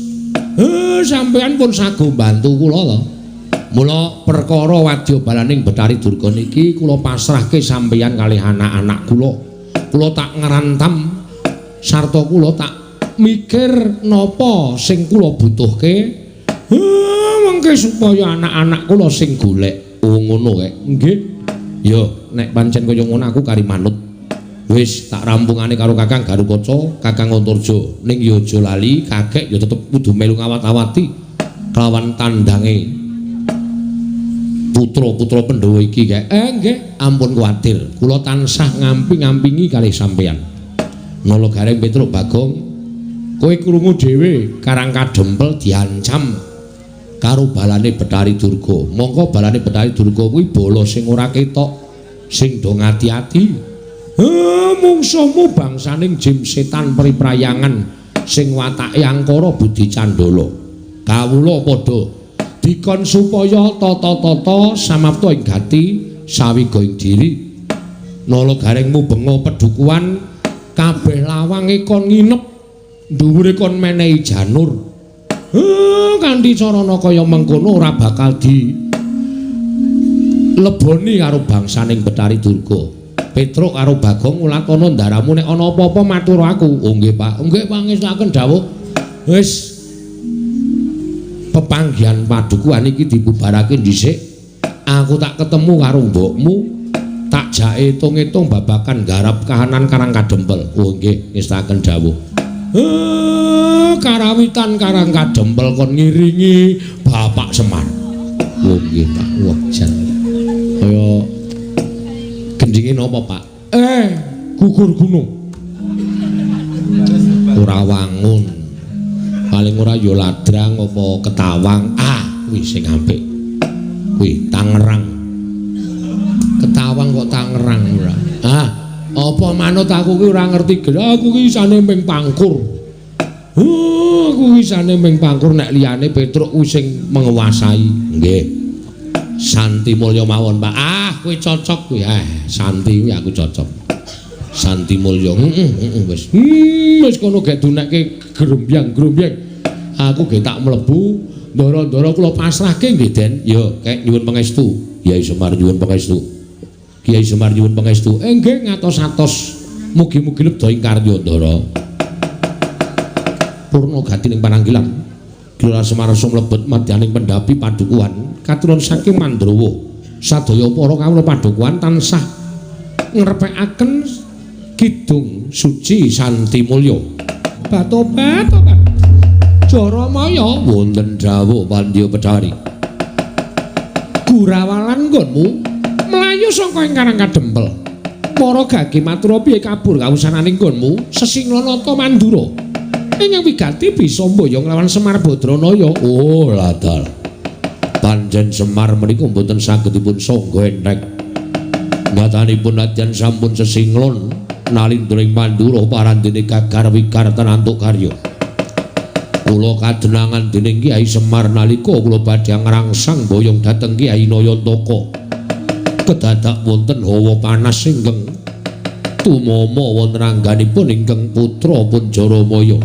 sampeyan pun sago bantu kula to. Mula perkara wadya balaning Betari Durga niki kula pasrahke sampeyan kalih anak-anak kula. Kula tak ngrantam sarta kula tak mikir napa sing kula butuhke. Mengke supaya anak-anak kula sing golek. Oh ngono kek. Nggih. Ya nek pancen kaya ngono aku kari manut. Wis tak rampungane karo Kakang Garukaca, Kakang Antarja. Ning ya aja lali, kakek ya tetep kudu melu ngawat-awati kelawan tandange putra-putra Pandhawa iki kek. Nggih, ampun kuwatir. Kula tansah ngamping-ngampingi kalih sampeyan. Nala Gareng Petruk Bagong, kowe krungu dhewe Karang Kadempel diancam karo balane Betari Durga. Mongko balane Betari Durga kuwi bala sing ora ketok, sing do ngati-ati. Mungsuhmu bangsaning jim setan priprayangan sing watake angkara budi candala. Kawula padha dikon supaya tata-tata samapta ing gati sawiga ing diri. Nala Gareng mubenga pedukuhan kabeh lawange kon nginep dhuwure kon menehi janur. Kanthi carana kaya mengkono ora bakal di leboni karo bangsaning Betari Durga. Petruk karo Bagong ulatana ndaramu nek ana apa-apa matur aku. Oh nggih Pak. Nggih pangestakaken dawuh. Wis pepanggihan padukuhan iki dibubarake dhisik. Aku tak ketemu karo mbokmu, tak jake etung-etung babakan garap kahanan Karang Kadempel. Oh nggih ngestakaken dawuh. Karawitan Karang Kadempel kon ngiringi Bapak Semar. Oh nggih Pak. Wah jan. Kaya gendinge napa Pak? Gugur gunung. Ora wangun. Paling ora ya ladrang apa ketawang. Kuwi sing apik. Kuwi Tangerang. Tawang kok Tangerang ora. Ah, apa manut aku ki ora ngerti gelo, aku ki isane ming pangkur. Aku isane ming pangkur nek liyane Petruk kuwi sing menguasai. Nggih. Santi Mulya mawon, Pak. Ah, kowe cocok kuwi. Santi kuwi aku cocok. Santi Mulya. Heeh, heeh wis. Wis kono gek dunekke grombyang-grombyang. Aku gek tak mlebu, ndara-ndara kula pasrahke nggih, Den. Ya, kek nyuwun pangestu. Kyai Semar nyuwun pangestu. Kyai Semar nyuwun pangestu. Nggih ngatos-atos. Mugi-mugi lebda ing karya, Ndara. Purna gati ning pananggilan. Gelora Semar sumlebet madyaning pendhapi padukuhan katuron saking Mandrawa. Sadaya para kawula padukuhan tansah ngrepekaken kidung suci Santi Mulya. Batobat tobat. Jaramaya wonten dawuh Pandya Bedari. Gurawalan nggonmu mlayu saka ing Karang Kadempel. Para gage matura piye kabur kawusananing nggonmu Sesinglanata Mandura. Ingkang wigati bisa mboyong lawan Semar Badranaya. Oh, ladal. Pancen Semar menika mboten saged dipun sangga entheng. Nyatanipun nadyan sampun sesinglon nalindra ing Mandura parandene gagar wigar tenantuk karya. Kula kadenangan dening Kyai Semar nalika kula badhe ngrangsang boyong dhateng Kyai Nayantaka. Kedadak wonten hawa panas ingkang tumama wonten angganipun ingkang putra pun Jaramaya.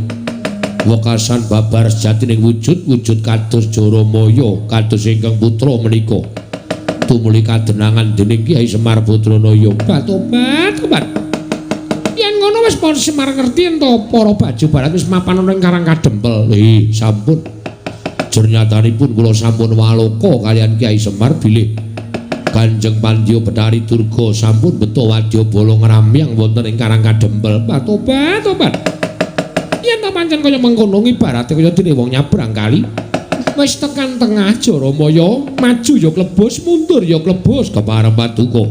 Wekasan babar sejatining wujud-wujud kados Jaramaya kados ingkang putra menika. Tumuli kadenangan dening Kyai Semar Badranaya. Batobat tobat. Yen ngono wis para Semar ngerti ento para baju barat wis mapan ana ing Karang Kadempel. Sampun. Jernyatanipun kula sampun waloka kaliyan Kyai Semar bilih Kanjeng Pandya Betari Durga sampun beto wadyabala ngramyang wonten ing Karang Kadempel. Batobat tobat. Yen ta pancen kaya mengkono ibarate kaya dene wong nyabrang kali. Wis tekan tengah Jaramaya, maju ya klebos, mundur ya klebos kepareng paduka.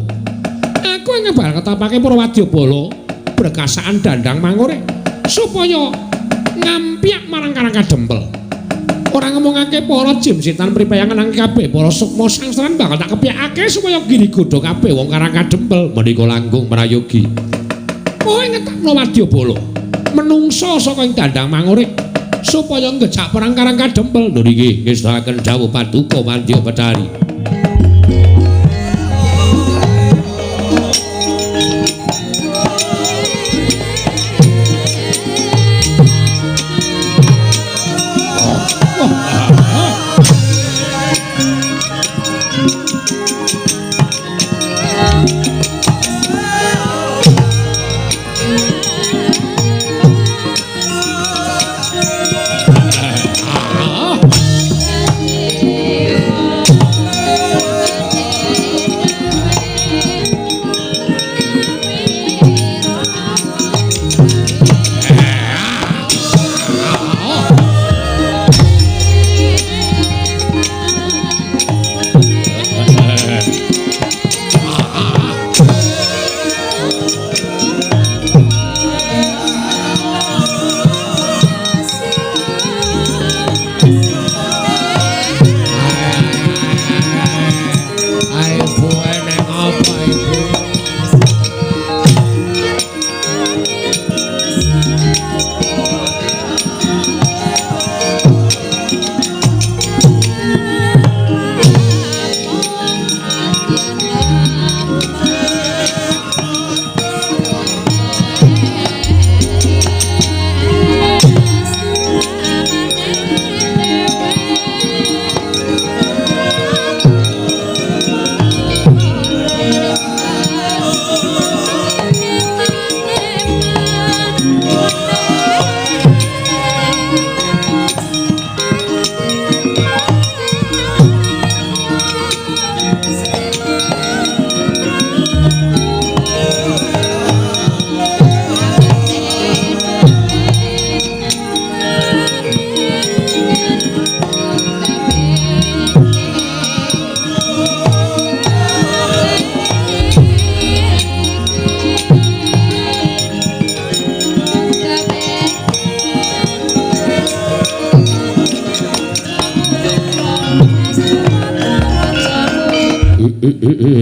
Aku ing ngebal ketapake para wadyabala brekasaan dandang mangore supaya ngampyak marang Karang Kadempel. Ora ngomongake para jim setan pripayangan nang kabeh para sukma sangsaran bakal tak kepyakake supaya giri godha kabeh wong Karang Kadempel menika langkung prayogi. Kowe ngetapno wadyabala menungsa saka ing dandang mangore supaya ngejak perang Karang Kadempel. Lho niki ngestakaken dawuh paduka Pandya Betari.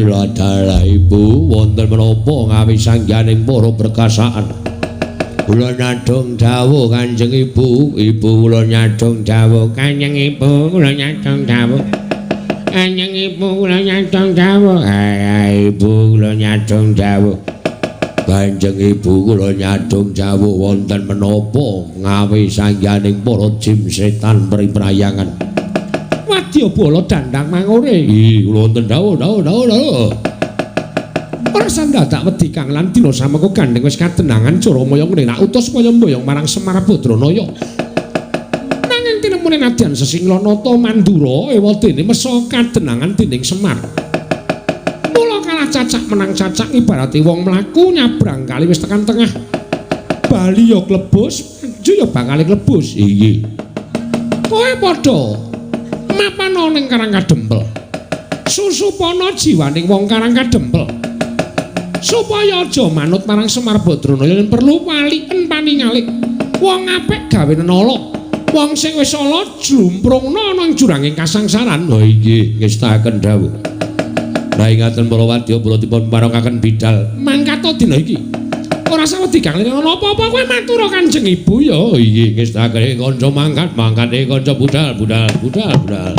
Dalah Ibu wonten menapa ngawi sangganing para perkasaan. Kula nyadong dawuh Kanjeng Ibu, Ibu kula nyadong dawuh Kanjeng Ibu kula nyadong dawuh. Kanjeng Ibu kula nyadong dawuh. Ibu kula nyadong dawuh. Kanjeng Ibu kula nyadong dawuh wonten menapa ngawi sangganing para jim setan priprayangan. Wadyabala dandang mangure. Ih, kula wonten dawuh dawuh dawuh dawuh. Ora sandadak wedi Kang lan dina samengko gandeng wis kadenangan Jaramaya ngene nak utus kaya mboyong marang Semar Badranaya. Nanging tinemune nadyan Sesinglanata Mandura ewadene mesa kadenangan dening Semar. Mula kalah cacak menang cacak ibarate wong mlaku nyabrang kali wis tekan tengah. Bali ya klebus, maju ya bakal klebus. Iya. Kowe padha mapana ning Karang Kadempel. Susupana jiwaning wong Karang Kadempel. Supaya aja manut marang Semar Badranaya yen perlu waliken paningalik. Wong apik gawe nala. Wong sing wis ala jlumprungna ana ing juranging kasangsaran. Ha inggih, ngestaken dawuh. Lah ingaten para wadyabala dipun parengaken bidal mangkata dina iki. Ora sawedi Kang Lin ana apa-apa kowe matur Kanjeng Ibu ya. Inggih, ngestaken kanca mangkat, mangkate kanca budal, budal, budal, budal.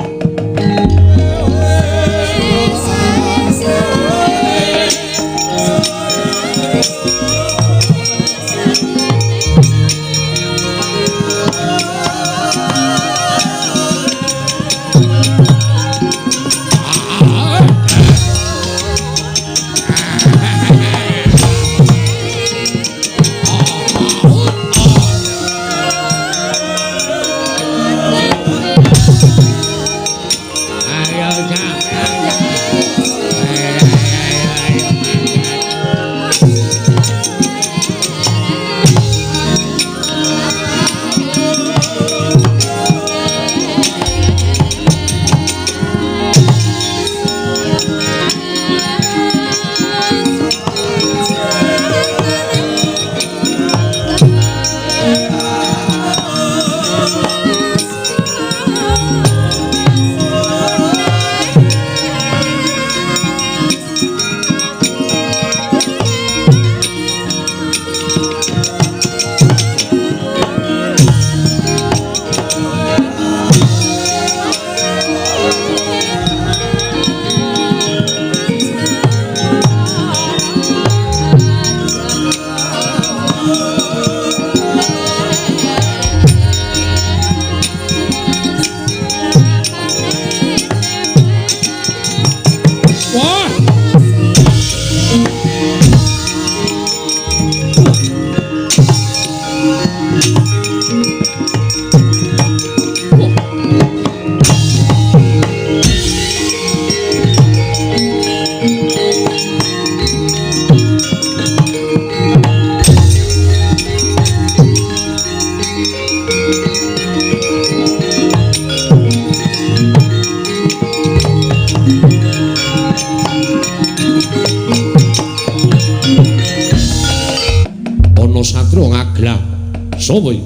Sapa iki?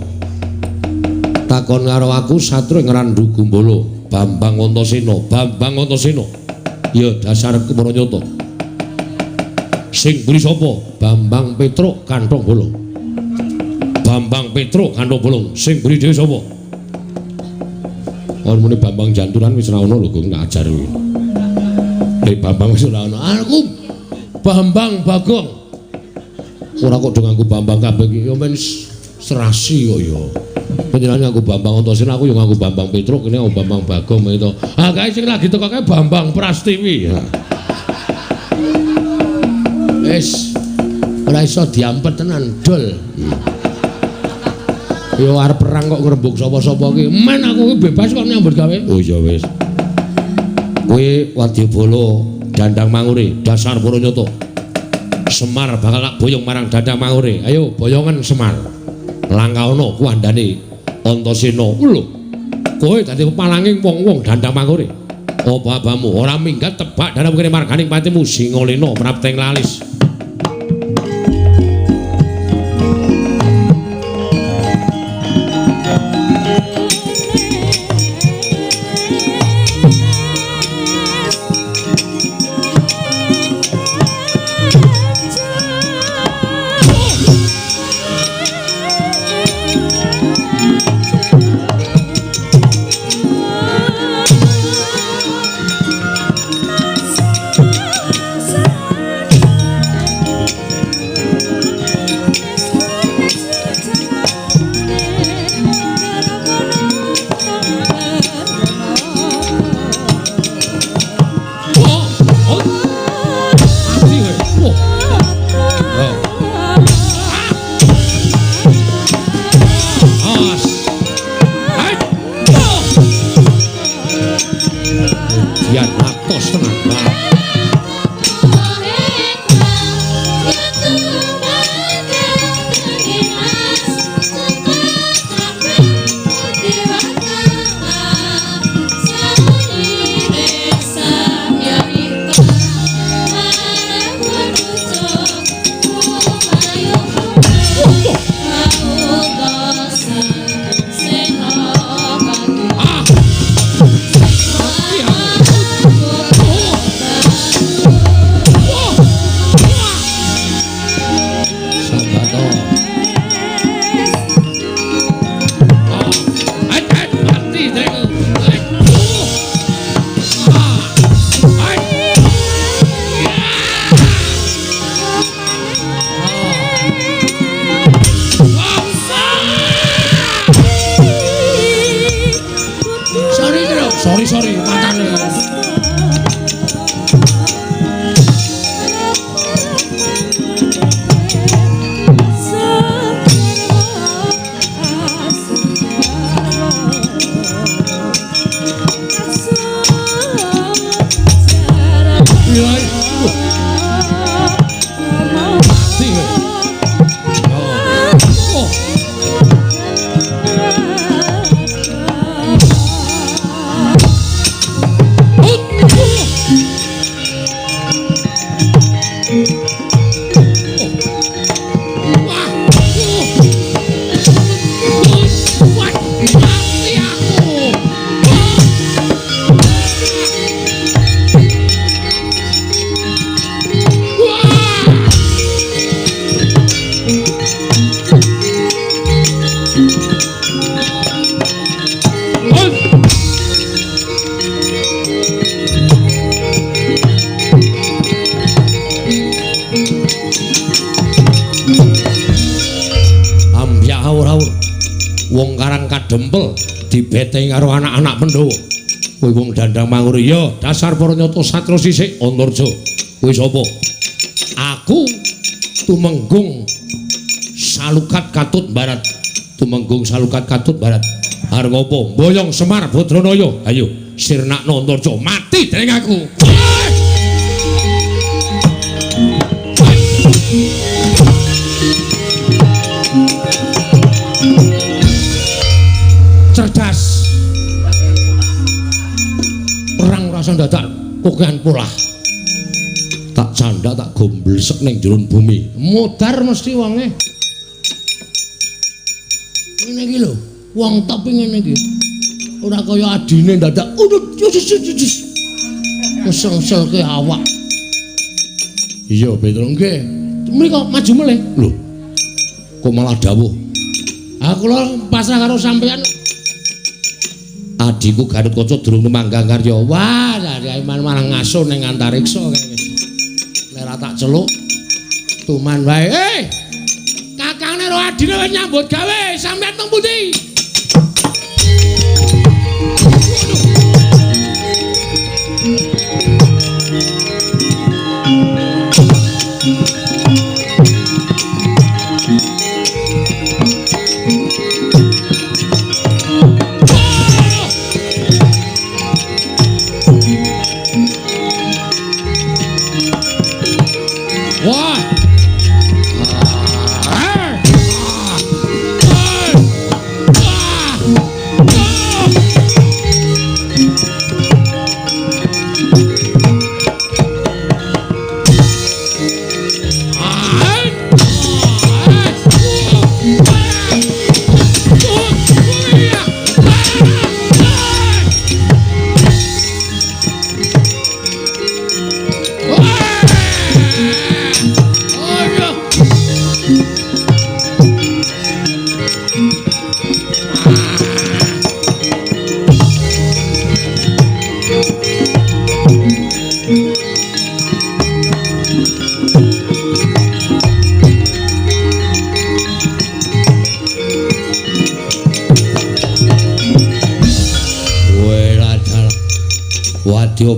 Takon karo aku satru ing Randu Gumbala, Bambang Antasena, Bambang Antasena. Ya dasar kepara nyata. Sing mburi sapa? Bambang Petruk Kanthong Bolong. Bambang Petruk Kanthong Bolong. Sing mburi dhewe sapa? Ora muni Bambang Janturan wis ora ono lho, Gong, tak ajar kuwi. Nek Bambang wis ora ono. Aku Bambang Bagong. Ora kok do nganggo Bambang kabeh iki ya men serasi kok ya. Panjenengan nganggo Bambang Antasena, aku ya nganggo Bambang Petruk, kene nganggo Bambang Bagong itu. Ah kae sing lagi teko kae Bambang Prastiwi. Wis ora iso diampet tenan dol. Ya arep perang kok ngrembug sapa-sapa iki. Men aku iki bebas kok nyambut gawe. Oh iya wis. Kowe wadyabala Dandang Mangure, dasar para nyata. Semar bakal tak boyong marang Dandang Mangure. Ayo boyongan Semar. Langkaana kuwandane Antasena. Lho. Kowe dadi pepalanging wong-wong Dandang Mangure. Apa abamu ora minggat tebak dalam kene marganing patimu Singalena prapteng lalis. ngisori matane. Wong Karang Kadempel dibeteng karo anak-anak Pandhawa. Kuwi wong Dandang Mangur ya dasar para nyata satru sisik Antarja. Kuwi sapa? Aku Tumenggung Salukat Katut Barat. Tumenggung Salukat Katut Barat. Arep ngopo? Mboyong Semar Badranaya. Ayo sirnakno Antarja, mati dening aku. Cerdas. Perang rasa dadak kokehan polah. Tak canda tak gomblesek ning jero bumi. Modar mesti wonge. Ngene iki lho, wong top ngene iki. Ora kaya adine dadak udut. Ngesel-ngeselke awak. Iya, Petro nggih. Mriko maju melih. Lho. Kok malah dawuh? Ah kula pasrah karo sampeyan. Adhiku Gatotkaca durung tumanggang karya. Wah, dari malah ngaso ning antariksa kae wis. Nek ora tak celuk tuman wae. Eh! Kakangne karo adine wis nyambut gawe, sampeyan teng pundi?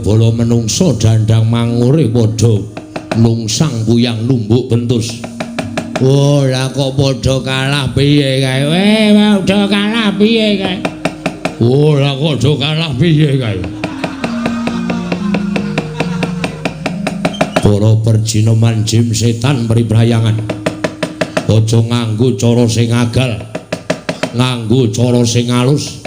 Bala menungsa Dandang Mangure padha nungsang puyang numbuk bentus. Oh, lah kok padha kalah piye kae? Weh, padha kalah piye kae? Oh, lah kok padha kalah piye kae? Para perjinoman jim setan priprayangan. Aja nganggo cara sing agal. Nganggo cara sing alus.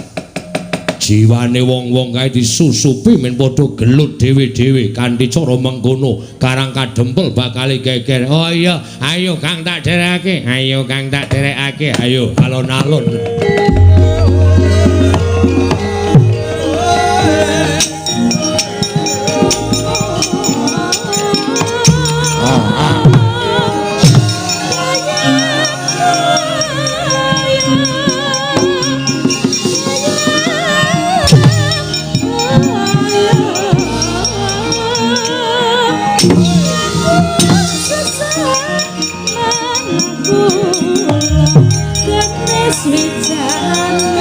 Jiwane wong-wong kae disusupi men padha gelut dhewe-dhewe kanthi cara mengkono Karang Kadempel bakal geger. Oh iya, ayo Kang tak derekake, ayo Kang tak derekake, ayo alon-alon. Sweet.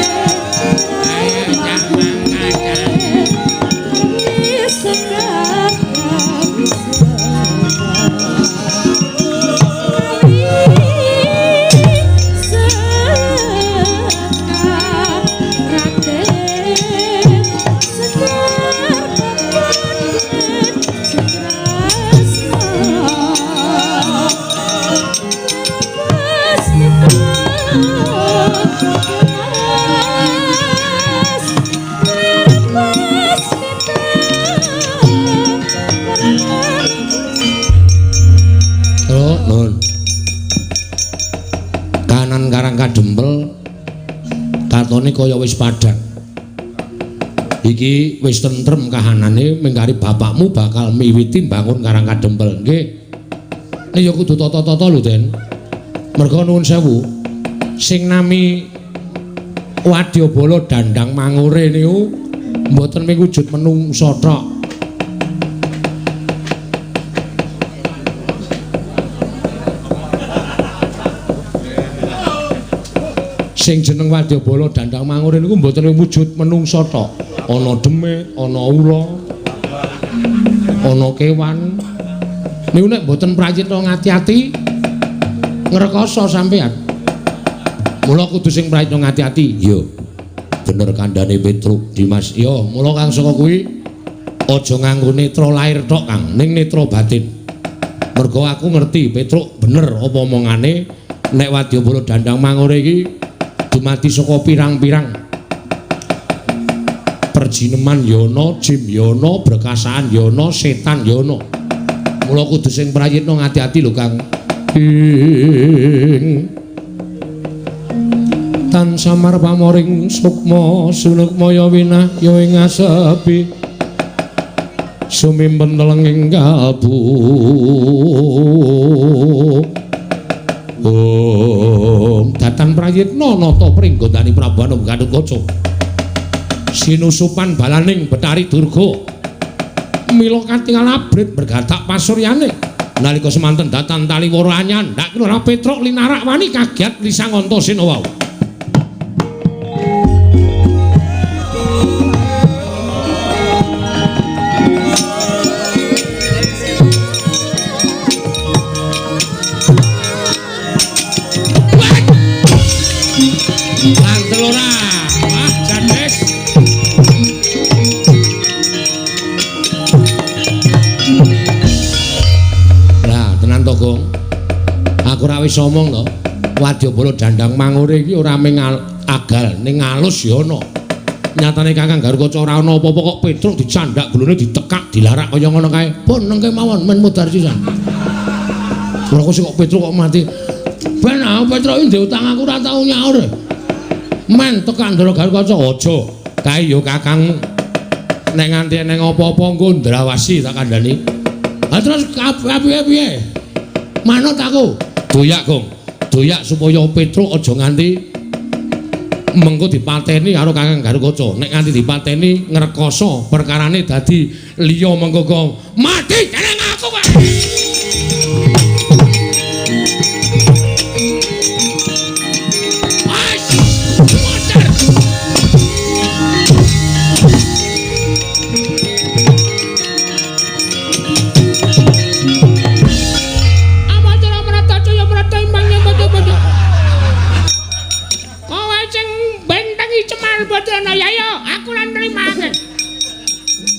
Nun. Kanan Karang Kadempel katone kaya wis padhang. Iki wis tentrem kahanane mingkari bapakmu bakal miwiti mbangun Karang Kadempel. Nggih. Nek ya kudu tata-tata lho, Den. Merga nuwun sewu. Sing nami Wadyabala Dandang Mangure niku mboten mung wujud menungsa tok. Sing jeneng Wadyabala Dandang Mangure niku mboten wujud menungsa tok. Ana demit, ana ula, ana kewan. Niku nek mboten prayitna ngati-ati ngrekoso sampean. Mula kudu sing prayitna ngati-ati. Iya. Bener kandhane Petruk Dimas. Iya, mula kang saka kuwi aja nganggo netra lair tok, Kang, ning netra batin. Mergo aku ngerti Petruk bener apa omongane nek Wadyabala Dandang Mangure iki dumadi saka pirang-pirang perjineman yana, jim yana, brekasaan yana, setan yana. Mula kudu sing prayitna ngati-ati lho, Kang. Ing tan samar pamoring sukma sunukmaya winahya ing asepi sumimpen telenging kalbu. Om datan prayitna nata pringgondani Prabu Anum Gatotkaca sinusupan balaning Betari Durga mila katingal abrit bergatak pasuryane nalika semanten datan taliwara anyandhak Lurah Petruk linarak wani kagiat Lisanganta Sena wau. Wis omong to, Wadyabala Dandang Mangure iki ora mung agal ning alus ya ana. Nyatane Kakang Garukaca ora ana apa-apa kok Petruk dicandak gulune ditekak dilarak kaya ngono kae. Pun nengke mawon men mudhar sisan. Ora kok Petruk kok mati. Ben aku Petruk iki ndek utang aku ora tau nyaur. Men tekak Ndara Garukaca aja. Kae ya kakangmu. Nek nganti eneng apa-apa engko ndrawasi tak kandhani. Ha terus piye-piye? Manut aku. Doyak, Gong. Doyak supaya Petruk aja nganti mengko dipateni karo Kakang Garukaca. Nek nganti dipateni ngrekoso perkarane dadi liya mengko kok mati jeneng aku kok.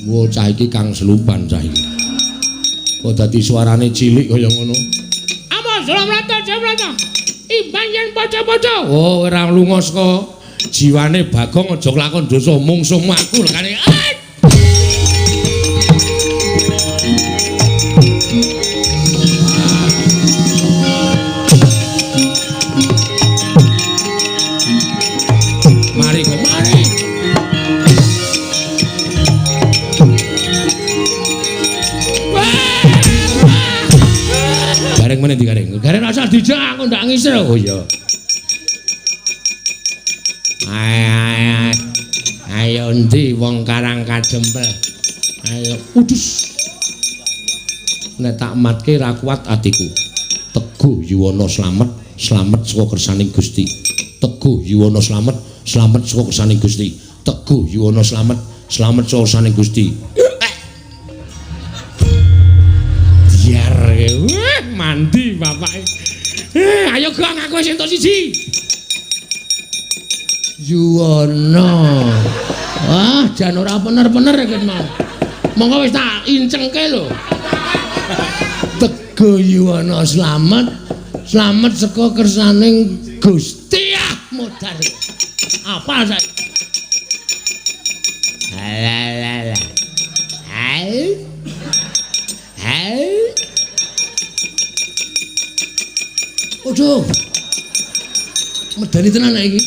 Wo cah iki kang selupan cah iki. Kok dadi suarane cilik kaya ngono. Amos Jlamrata Jlamrata. Imbang yen paca-paca. Oh ora lunga saka jiwane Bagong aja kelakon dosa mungsuhmu aku lekane. Mari kok mari. Gareng meneh digareng. Gareng rasa dijak aku ndak ngisir. Oh iya. Ayo ayo endi wong Karang Kadempel. Ayo udus. Nek tak matke ra kuat atiku. Teguh yuwana slamet, slamet saka kersaning Gusti. Teguh yuwana slamet, slamet saka kersaning Gusti. Teguh yuwana slamet, slamet saka kersaning Gusti. Biar mandi bapake. Ayo Gong aku wis entuk siji. Yuwana. Wah, jan ora bener-bener iki mau. Monggo wis tak incengke lho. Teguh yuwana slamet, slamet saka kersaning Gusti ah modar. Apa saiki? Alah. Hai. Hai. Waduh. Medeni tenan iki.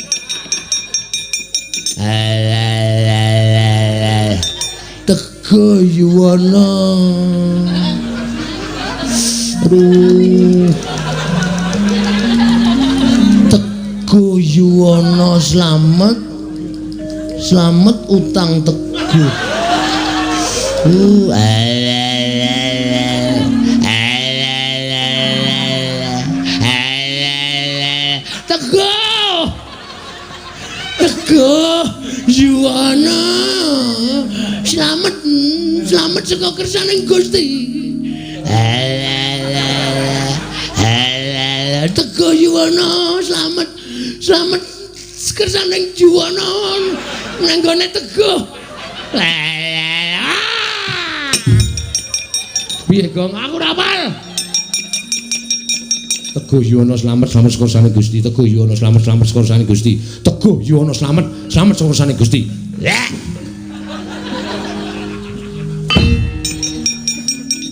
Alah. Teguh Yuwana. Aduh. Teguh Yuwana slamet. Slamet utang Teguh. Teguh. Teguh Yuwana. Slamet, slamet saka kersaning Gusti. Teguh Yuwana, slamet, slamet kersaning Yuwana nang gone Teguh. Piye Gong, aku ora hafal. Teguh Yuwana slamet, slamet saka kersane Gusti. Teguh Yuwana slamet, slamet saka kersane Gusti. Teguh Yuwana slamet, slamet saka kersane Gusti.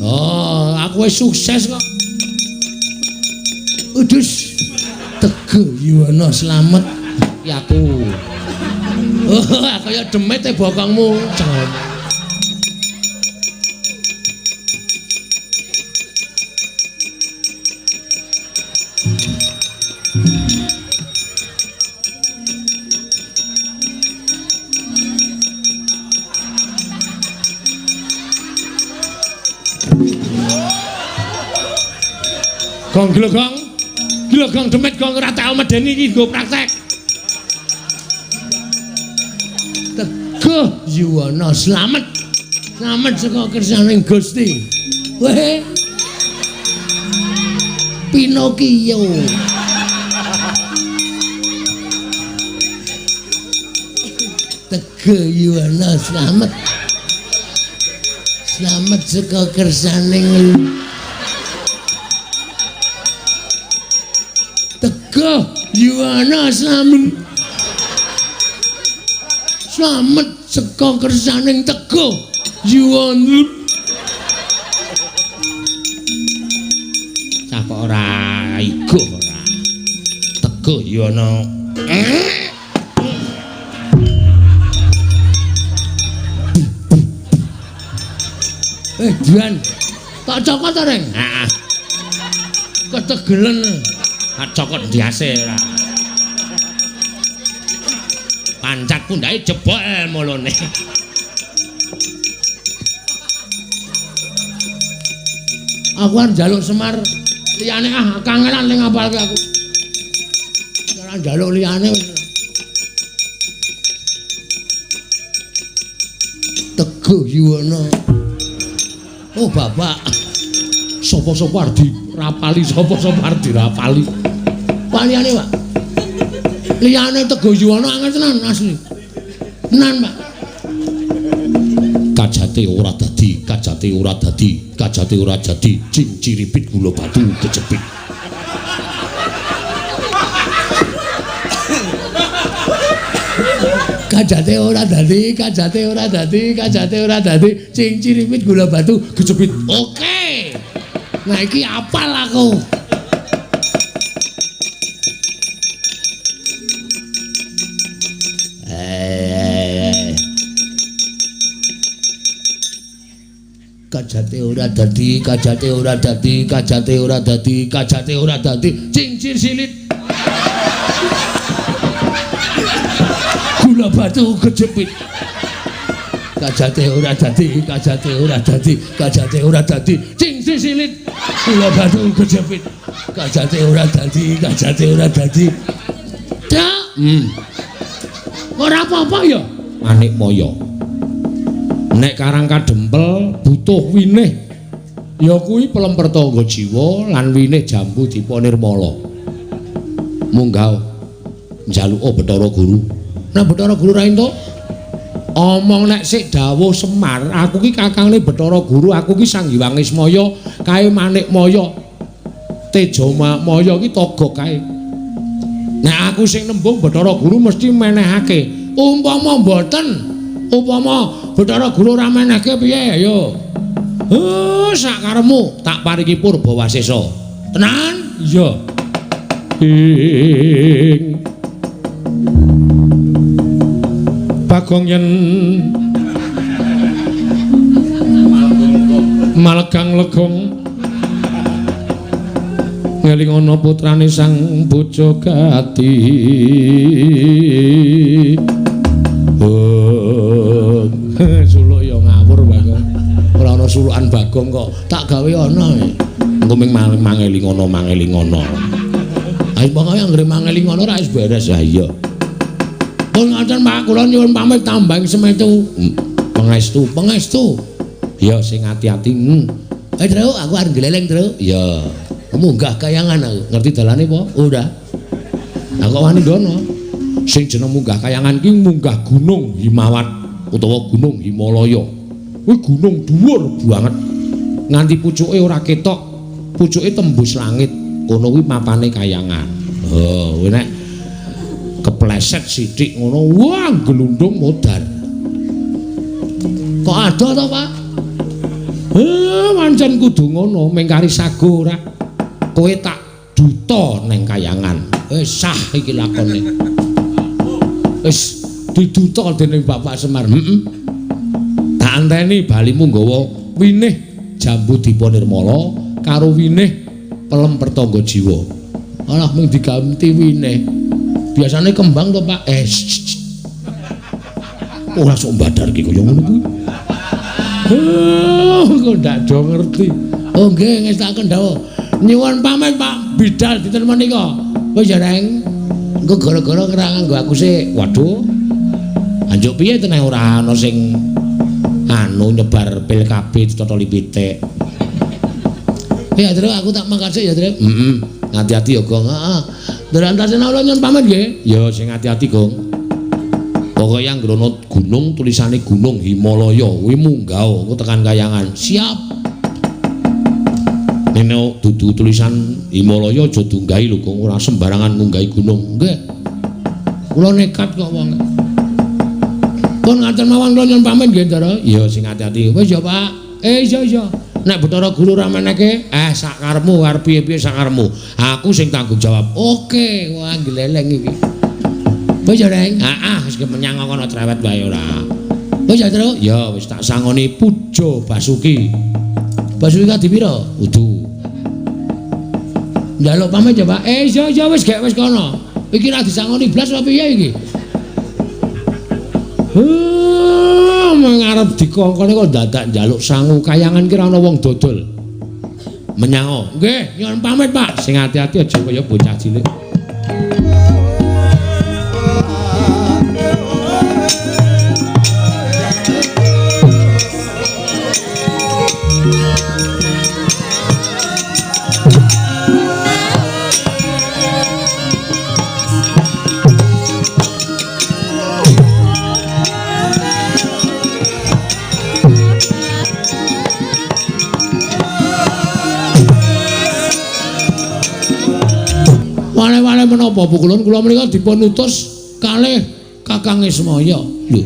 Oh, aku wis sukses kok. Udus. Teguh Yuwana slamet ya aku. Oh, kaya demit e bokongmu. Gong gila gong. Gila gong demit gong ora tau medeni iki nggo praktek. Teguh Yuwana slamet. Slamet saka kersaning Gusti. Weh. Pinocchio. Teguh Yuwana slamet. Slamet saka kersaning Teguh Yuwana slamet. Slamet saka kersaning Teguh Yuwana. Cah kok ora iguh ora. Teguh Yuwana. Juan. Tak cokot to, Reng? Heeh. Ketegelen. Tak cokot ndiase ora. Pancat pundhake jebol mulune. Aku arep njaluk Semar liyane ah kangelan ning ngapalke aku. Ora njaluk liyane wis. Teguh Yuwana. Oh bapak, sapa-sapa arep dirapali, sapa-sapa arep dirapali. Pak liyane, Pak. Liyane Teguh Yuwana angel tenan asli. Tenan, Pak. Kajate ora dadi, kajate ora dadi, kajate ora jadi, cing ciripit gula batu kejepit. Kajate ora dadi, kajate ora dadi, kajate ora dadi, cing ciripit gula batu kejepit. Oke. Nah iki apal aku. Kajate ora dadi, kajate ora dadi, kajate ora dadi, kajate ora dadi, cincir silit. Gula batu kejepit. Kajate ora dadi, kajate ora dadi, kajate ora dadi, cincir silit. Gula batu kejepit. Kajate ora dadi, kajate ora dadi. Dak. Ora apa-apa ya. Manikmaya. Nek Karang Kadempel butuh winih ya kuwi pelemper tangga jiwa lan winih jambu dipa nirmala. Munggah njaluka Bathara Guru. Nek Bathara Guru ra entuk omong nek sik dawuh Semar, aku ki kakangne Bathara Guru, aku ki Sang Hyang Ismaya, kae Manikmaya. Tejamaya ki togok kae. Nek aku sing nembung Bathara Guru mesti menehake. Umpama mboten, upama Bathara Guru ora menehke piye ayo. Sakarepmu tak paringi purba wasesa. Tenan? Iya. Ing Bagong yen malegang legong ngeling ana putrane sang Bojogati. Oh, suluk ya ngawur Bagong. Ora ana sulukan Bagong kok tak gawe ana. Engko ming mangeling ana mangeling ana. Ayo pokoke anggere mangeling ana ora wis beres. Ha iya. Pun ngoten Pak, kula nyuwun pamit tambang semetu. Pangestu, pangestu. Ya sing ati-ati. Truk, aku arep gleleng, Truk. Ya. Munggah kayangan aku. Ngerti dalane apa? Ora. Lah kok wani ndono? Sing jeneng munggah kayangan ki munggah Gunung Himawat utawa Gunung Himalaya. Kuwi gunung dhuwur banget. Nganti pucuke ora ketok, pucuke tembus langit. Kono kuwi mapane kayangan. Oh, kuwi nek kepleset sithik ngono, wah glundung modar. Kok adoh to, Pak? Pancen kudu ngono, mengkari sago ora. Kowe tak duta neng kayangan. Wis sah iki lakone. Wis diduta dening Bapak Semar. Heeh. Tak anteni balimu nggawa winih jambu Dipa Nirmala karo winih pelem pertangga jiwa. Alah mung diganti winih. Biasane kembang to, Pak? Ora sok mbadar iki kaya ngono kuwi. Kok ndak do ngerti. Oh nggih, ngestakaken dawuh. Nyuwun pamit Pak Bidal dinten menika. Wis ya, Reng. Engko gara-gara ora nganggo aku sik. Waduh. Anjuk piye teneh ora ana sing anu nyebar pil KB ditotoli pitik. Ya, Truk, aku tak mangkat sik ya, Truk. Heeh. Hati-hati ya, Gong. Heeh. Ndara antasena kula nyuwun pamit nggih. Ya sing ati-ati, Gong. Pokoke anggere ana gunung tulisane Gunung Himalaya kuwi munggah engko tekan kayangan. Siap. Nene dudu tulisan Himalaya aja diunggahi lho, Gong. Ora sembarangan ngunggahi gunung. Nggih. Kula nekat kok wong. Pun ngaten mawon kula nyuwun pamit nggih, Ndara. Ya sing ati-ati. Wis ya, Pak. Iya iya. Nek Bathara Guru ora meneke, sakarepmu arep piye-piye sakarepmu. Aku sing tanggung jawab. Oke, wah gleleng iki. Wis ya, Reng. Heeh, wis menyang kono cerewet wae ora. Wis ya, Truk. Ya wis tak sangoni Puja Basuki. Basuki kadi pira? Kudu. Njaluk pamit ya, Pak. Iya iya wis gek wis kono. Iki ra disangoni blas apa piye iki? Mengarep dikongkone kok dadak njaluk sangu kayangan ki ora ana wong dodol. Menyango. Nggih, nyuwun pamit, Pak. Sing ati-ati aja kaya bocah cilik. Wale-wale menapa pukulun kula menika dipun utus kalih Kakang Ismaya. Lho.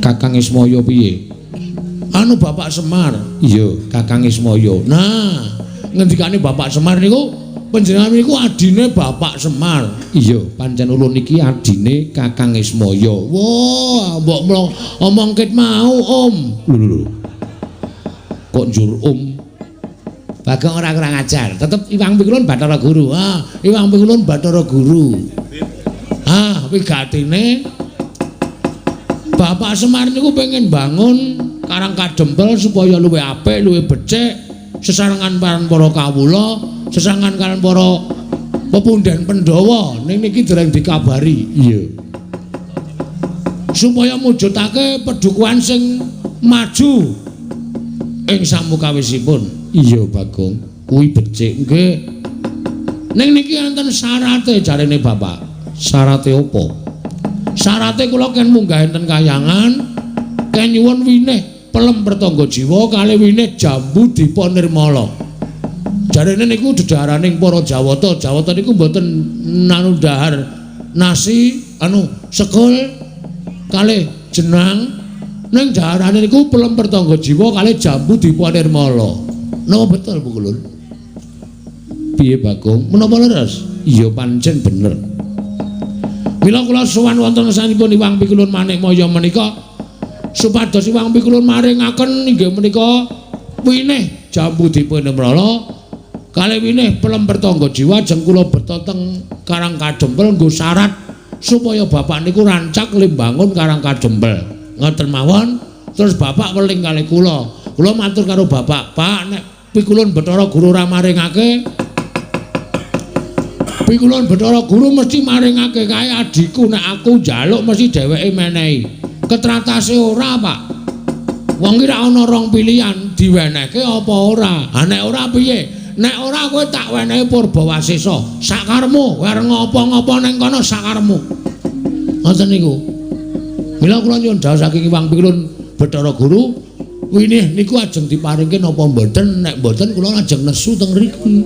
Kakang Ismaya piye? Anu Bapak Semar. Iya, Kakang Ismaya. Nah, ngendikane Bapak Semar niku panjenengan niku adine Bapak Semar. Iya, pancen ulun niki adine Kakang Ismaya. Wah, mbok omong ket mau, Om. Lho lho. Kok njur Om? Bagong ora kurang ajar. Tetep Iwang Pikulun Bathara Guru. Ah, Iwang Pikulun Bathara Guru. Ah, wigatine Bapak Semar niku pengen bangun Karang Kadempel supaya luwih apik, luwih becik, sesarengan para kawula, sesarengan kalian para pepunden Pandhawa. Ning niki dereng dikabari. Iya. Supaya mujudake pedukuhan sing maju ing samukawisipun. Iya, Bagong, kuwi becik nggih. Ning niki enten syarate jarene Bapak. Syarate apa? Syarate kula ken munggah enten kayangan, ken nyuwun winih pelem pertangga jiwa kalih winih jambu Dipa Nirmala. Jarene niku dedaharaning para Jawata. Jawata niku mboten nanu dahar nasi anu sekul kalih jenang, ning daharane niku pelem pertangga jiwa kalih jambu dipa nirmala. Napa betul Bu Kulun? Piye Bagong? Menapa leres? Iya pancen bener. Mila kula sowan wonten sanipun Iwang Pikulun Manikmaya menika supados Iwang Pikulun maringaken inggih menika winih jambu dipa nirmala kalih winih pelem pertangga jiwa ajeng kula beta teng Karang Kadempel nggo syarat supaya bapak niku rancak limbangun Karang Kadempel. Ngoten mawon, terus bapak weling kalih kula. Kula matur karo bapak, "Pak, nek Pikulun Bathara Guru ora maringake, Pikulun Bathara Guru mesti maringake kae adhiku, nek aku njaluk mesti dheweke menehi." Ketratase ora, Pak. Wong ki ra ana rong pilihan, diwenehke apa ora. Ha nek ora piye? Nek ora kowe tak wenehi Purbawasesa. Sakarmu, kowe arep ngopo-ngopo ning kono sakarmu. Ngoten niku. Mila kula nyuwun dhawuh saking Iwang Pikulun Bathara Guru, winih niku ajeng diparingke napa mboten? Nek mboten kula ajeng nesu teng mriki.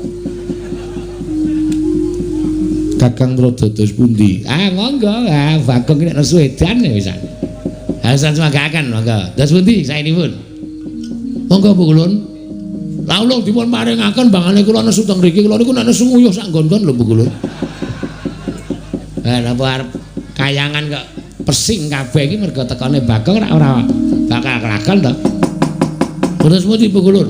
Kakang Trada dos pundi? Ah monggo, ah Bagong nek nesu edan wisan. Hasan sumanggaken monggo. Dos pundi saenipun? Monggo Bu Kulun. Lah ulung dipun paringaken bangane kula nesu teng mriki, kula niku nek nesu nguyuh sak nggon-nggon lho Bu Kulun. Lah napa arep kayangan kok pesing kabeh iki mergo tekane Bagong ora bakal kelakon to. Terus pundi Bu Kulun?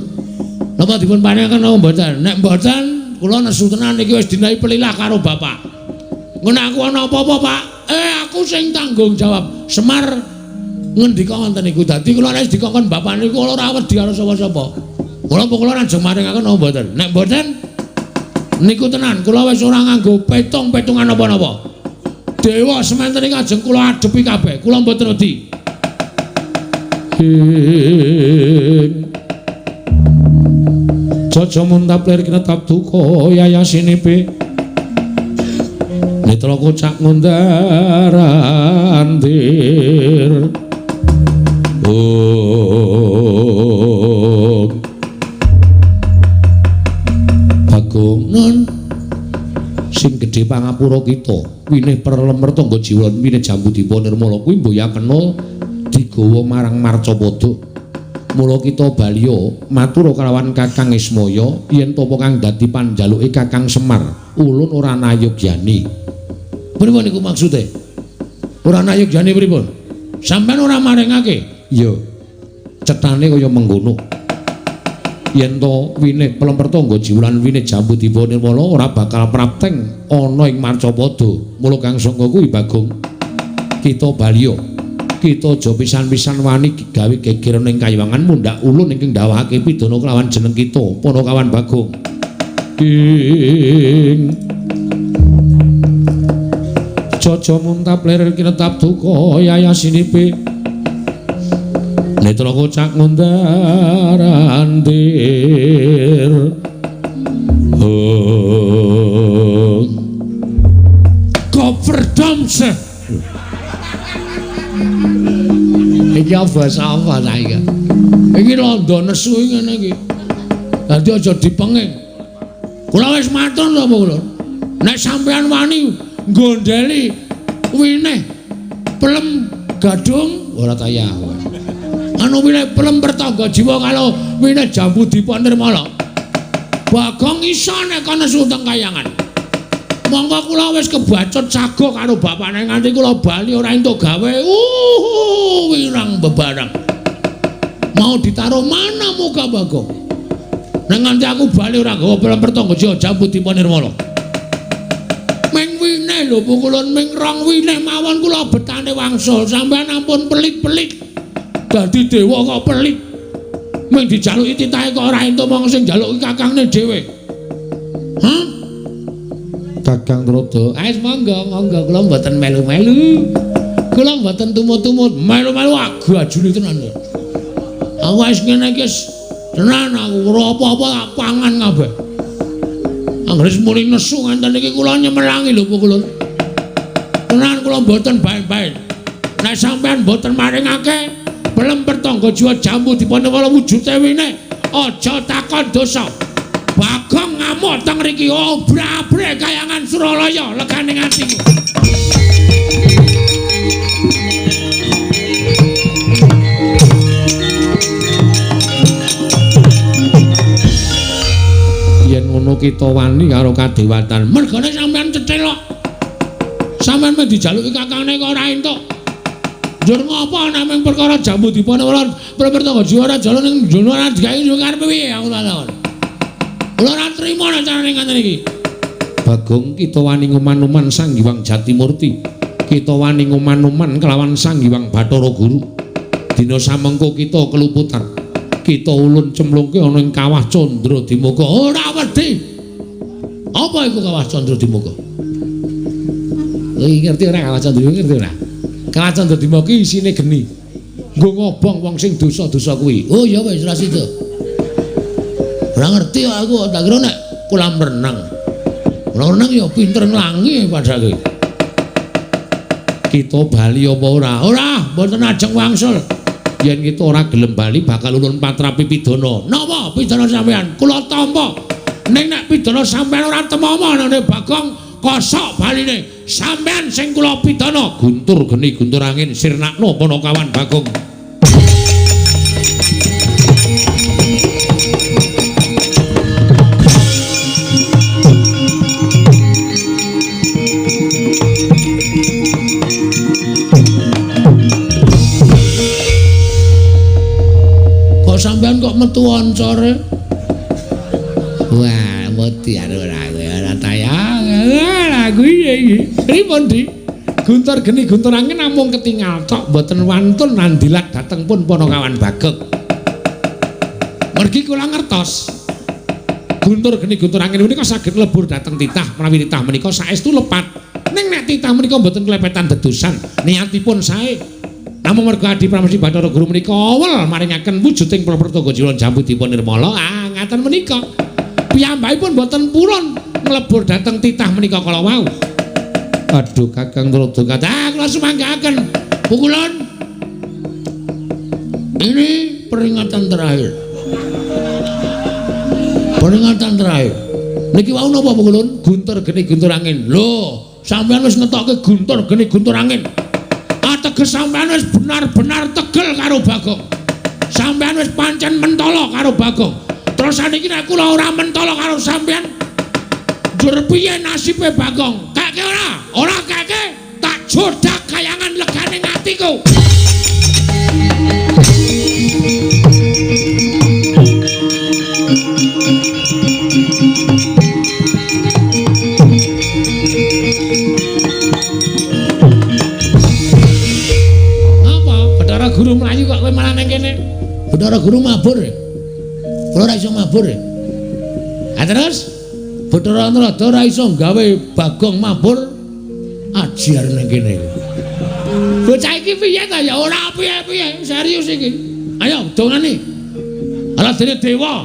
Napa dipun paringaken napa mboten? Nek mboten kula nesu tenan iki wis dinahi pelilah karo bapak. Ngono aku ana apa-apa, Pak? Aku sing tanggung jawab. Semar ngendika ngoten niku. Dadi kula nek dikongkon bapak niku kula ora wedi karo sapa-sapa. Kula kula ajeng maringaken napa mboten? Nek mboten niku tenan kula wis ora nganggo petung-petungan napa-napa. Dewa sementen iki ajeng kula adepi kabeh. Kula mboten wedi. Jaja muntap lir kinetap duka yayasinipe netra kocak ngundar andir. Oh Bagong nun sing gedhe pangapura kita winih perlem mertangga jiwa winih jambu dipa nirmala kuwi mboyakena digawa marang Marcapada. Mula kita baliya matur kalawan Kakang Ismaya yen tapa kang dadi panjaluke Kakang Semar ulun ora nayogyani. Pripun niku maksude? Ora nayogyani pripun? Sampeyan ora maringake? Iya. Cethane kaya mengkono. Yen to winih pelempertangga jiwulan winih jambu dipa nirmala ora bakal prapteng ana ing Marcapada. Mula kang sangka kuwi Bagong kita baliya kita aja pisan-pisan wani gawe geger ning kayiwangan mundhak ulun ingkang ndawahake pidana kelawan jeneng kita Panakawan Bagong. Ing Jaja muntap lir kinetap duka yayasinipe netra kocak ngundar andir. Oh Koperdamse. Iki basa apa ta iki? Iki londo nesu ngene iki. Dadi aja dipenging. Kula wis matur lho kula. Nek sampean wani nggondheli winih pelem gadung ora tayah. Anu winih pelem pertangga jiwa karo winih jambu dipa nirmala. Bagong iso nek nesu teng kayangan. Monggo kula wis kebacut sago karo bapakne nganti kula bali ora entuk gawe. Wirang bebarang. Mau ditaruh mana muka Bagong? Nek nganti aku bali ora nggawa pelem pertangga jiwa jambu dipa nirmala. Ming winih lho pukulun ming rong winih mawon kula betane wangsul. Sampeyan ampun pelit-pelit. Dadi dewa kok pelit. Ming dijaluki titahe kok ora entuk mong sing njaluki kakangne dhewe. Hah? Kakang Trada, wis monggo monggo kula mboten melu-melu. Kula mboten tumut-tumut, melu-melu agajune tenan. Aku wis ngene iki tenan aku ora apa-apa tak pangan kabeh. Anggere muni nesu ngenten iki kula nyemelangi lho kula. Tenan kula mboten baen-baen. Nek sampean mboten maringake pelem pertangga jiwa jambu dipun wujute winih, aja takon dosa. Bagong ngamuk teng mriki obra-abre kayangan Suralaya legane atiku. Yen ngono kita wani karo kadewatan. Mergane sampean cethil kok. Sampean meh dijaluki kakangne kok ora entuk. Njur ngopo namung perkara jambu dipone ora pertangga jiwa ora jalan ning jono ora digawe yo karepe piye aku tak takon. Kula ora trima nek carane ngaten iki. Bagong kita wani nguman-uman Sang Hyang Jatimurti. Kita wani nguman-uman kelawan Sang Hyang Bathara Guru. Dina samengko kita keluputan. Kita ulun cemlungke ana ing Kawah Candra Dimuka. Ora wedi. Apa iku Kawah Candra Dimuka? Kowe ngerti ora Kawah Candra ngerti ora? Kawah Candra Dimuka ki isine geni. Nggo ngobong wong sing dosa-dosa kuwi. Oh ya wis ora sida. Ora ngerti aku, tak kira nek kolam renang. Kolam renang ya pinter nglangi padake. Kita bali apa ora? Ora, mboten ajeng wangsul. Yen kita ora gelem bali bakal ulun patrapi pidana. Napa pidana sampean? Kula tampa. Ning nek pidana sampean ora temama nang Bagong kosok baline. Sampean sing kula pidana. Guntur geni guntur angin sirnakno Panakawan Bagong. Sampean kok metu oncore? Wah, wedi ora kowe ora tayang. Lah kuwi iki. Pripun, Dik? Guntur geni guntur angin namung ketingal tok mboten wantun nandilat dhateng pun Panakawan Bagong. Mergi kula ngertos. Guntur geni guntur angin menika saged lebur dhateng titah menawi titah menika saestu lepat. Ning nek titah menika mboten klepetan dedusan, niatipun sae. Namung merga Adi Pramesti Bathara Guru menika awel maringaken wujuding Prapertangga Jiwa Jambu Dipa Nirmala. Ah, ngaten menika. Piyambakipun boten purun nglebur dhateng titah menika kala wau. Aduh, Kakang Trada kathah kula sumanggaaken. Pukulun. Ini peringatan terakhir. Peringatan terakhir. Niki wau napa Pukulun? Guntur geni guntur angin. Lho, sampean wis ngetokke guntur geni guntur angin. Ateges sampean wis benar-benar tegel karo Bagong. Sampean wis pancen mentala karo Bagong. Terus saniki nek kula ora mentala karo sampean, njur piye nasibe Bagong? Kake ora? Ora kake, tak jodak kayangan legane atiku. Guru mlayu kok kowe malah nang kene. Bathara Guru mabur. Kula ora iso mabur. Ha terus Bathara Narada ora iso gawe Bagong mabur ajar nang kene. Bocah iki piye ta ya ora piye-piye, serius iki. Ayo dongane. Ala dene dewa.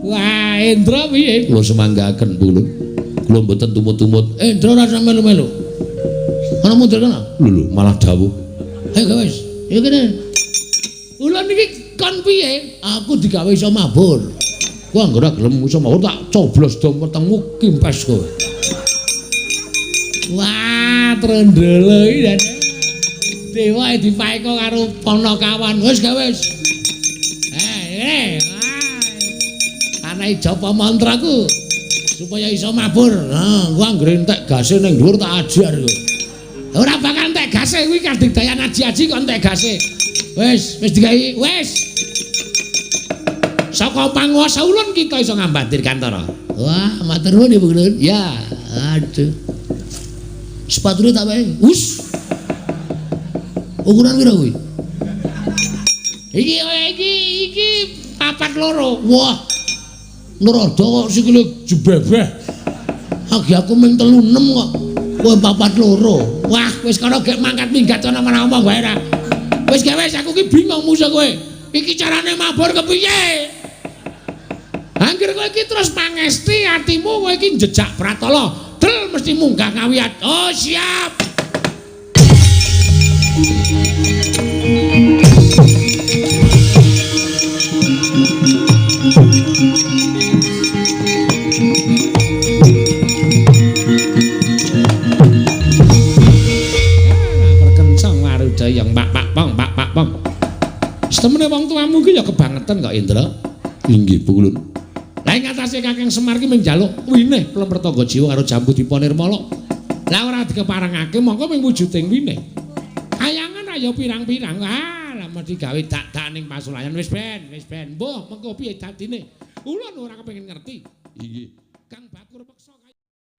Wah, Indra piye? Kula semanggaaken Pulun. Kula mboten tumut-tumut. Indra ora usah melu-melu. Ana mundur kana? Lho lho, malah dawuh. Ayo wis. Ya kene. Ulun iki kon piye? Aku digawe iso mabur. Ku anggere gelem iso mabur tak coblos do wetengmu kimpes kowe. Wah, trendele iki dan. Dewa dipaeka karo Panakawan. Wis gawe wis. Eh, wah. Ana japa mantraku supaya iso mabur. Nah, ku anggere entek gase ning dhuwur tak ajar kowe. Ora bakal entek gase kuwi kadigdayan aji-aji kok entek gase. Wis, wis digawe, wis. Saka panguwasa ulun kita iso ngambat Dirgantara. Wah, matur nuwun Ibu Ulun. Ya, aduh. Sepatune tak wae. Us. Ukuran pira kuwi? Iki iki iki 42. Wah. Narada kok sikile jebebeh. Agi aku ming 36 kok. Kowe 42. Wah, wis kono gek mangkat minggat ana omong wae ra. Wis gawe aku ki bingung musuh kowe. Iki carane mabur kepiye? Angger kowe iki terus pangesti atimu kowe iki njejak pratala. Del mesti munggah ngawiyat. Oh, siap. Iya iya, Pak Pak Pong, Pak Pak Pong. Setemene wong tuamu ki ya kebangetan kok, Indra. Inggih, Pukulun. Lah ing atase Kakang Semar ki mung njaluk winih plemer tangga jiwa karo jambu dipa nirmala. Lah ora dikeparengake mongko mung wujuding winih. Kayangan ayo pirang-pirang. Ah, lah mesti gawe dak-dak ning pasulayan wis ben, wis ben. Mbuh, mengko piye dadine? Ulun ora kepengin ngerti. Inggih. Kang Bakur peksa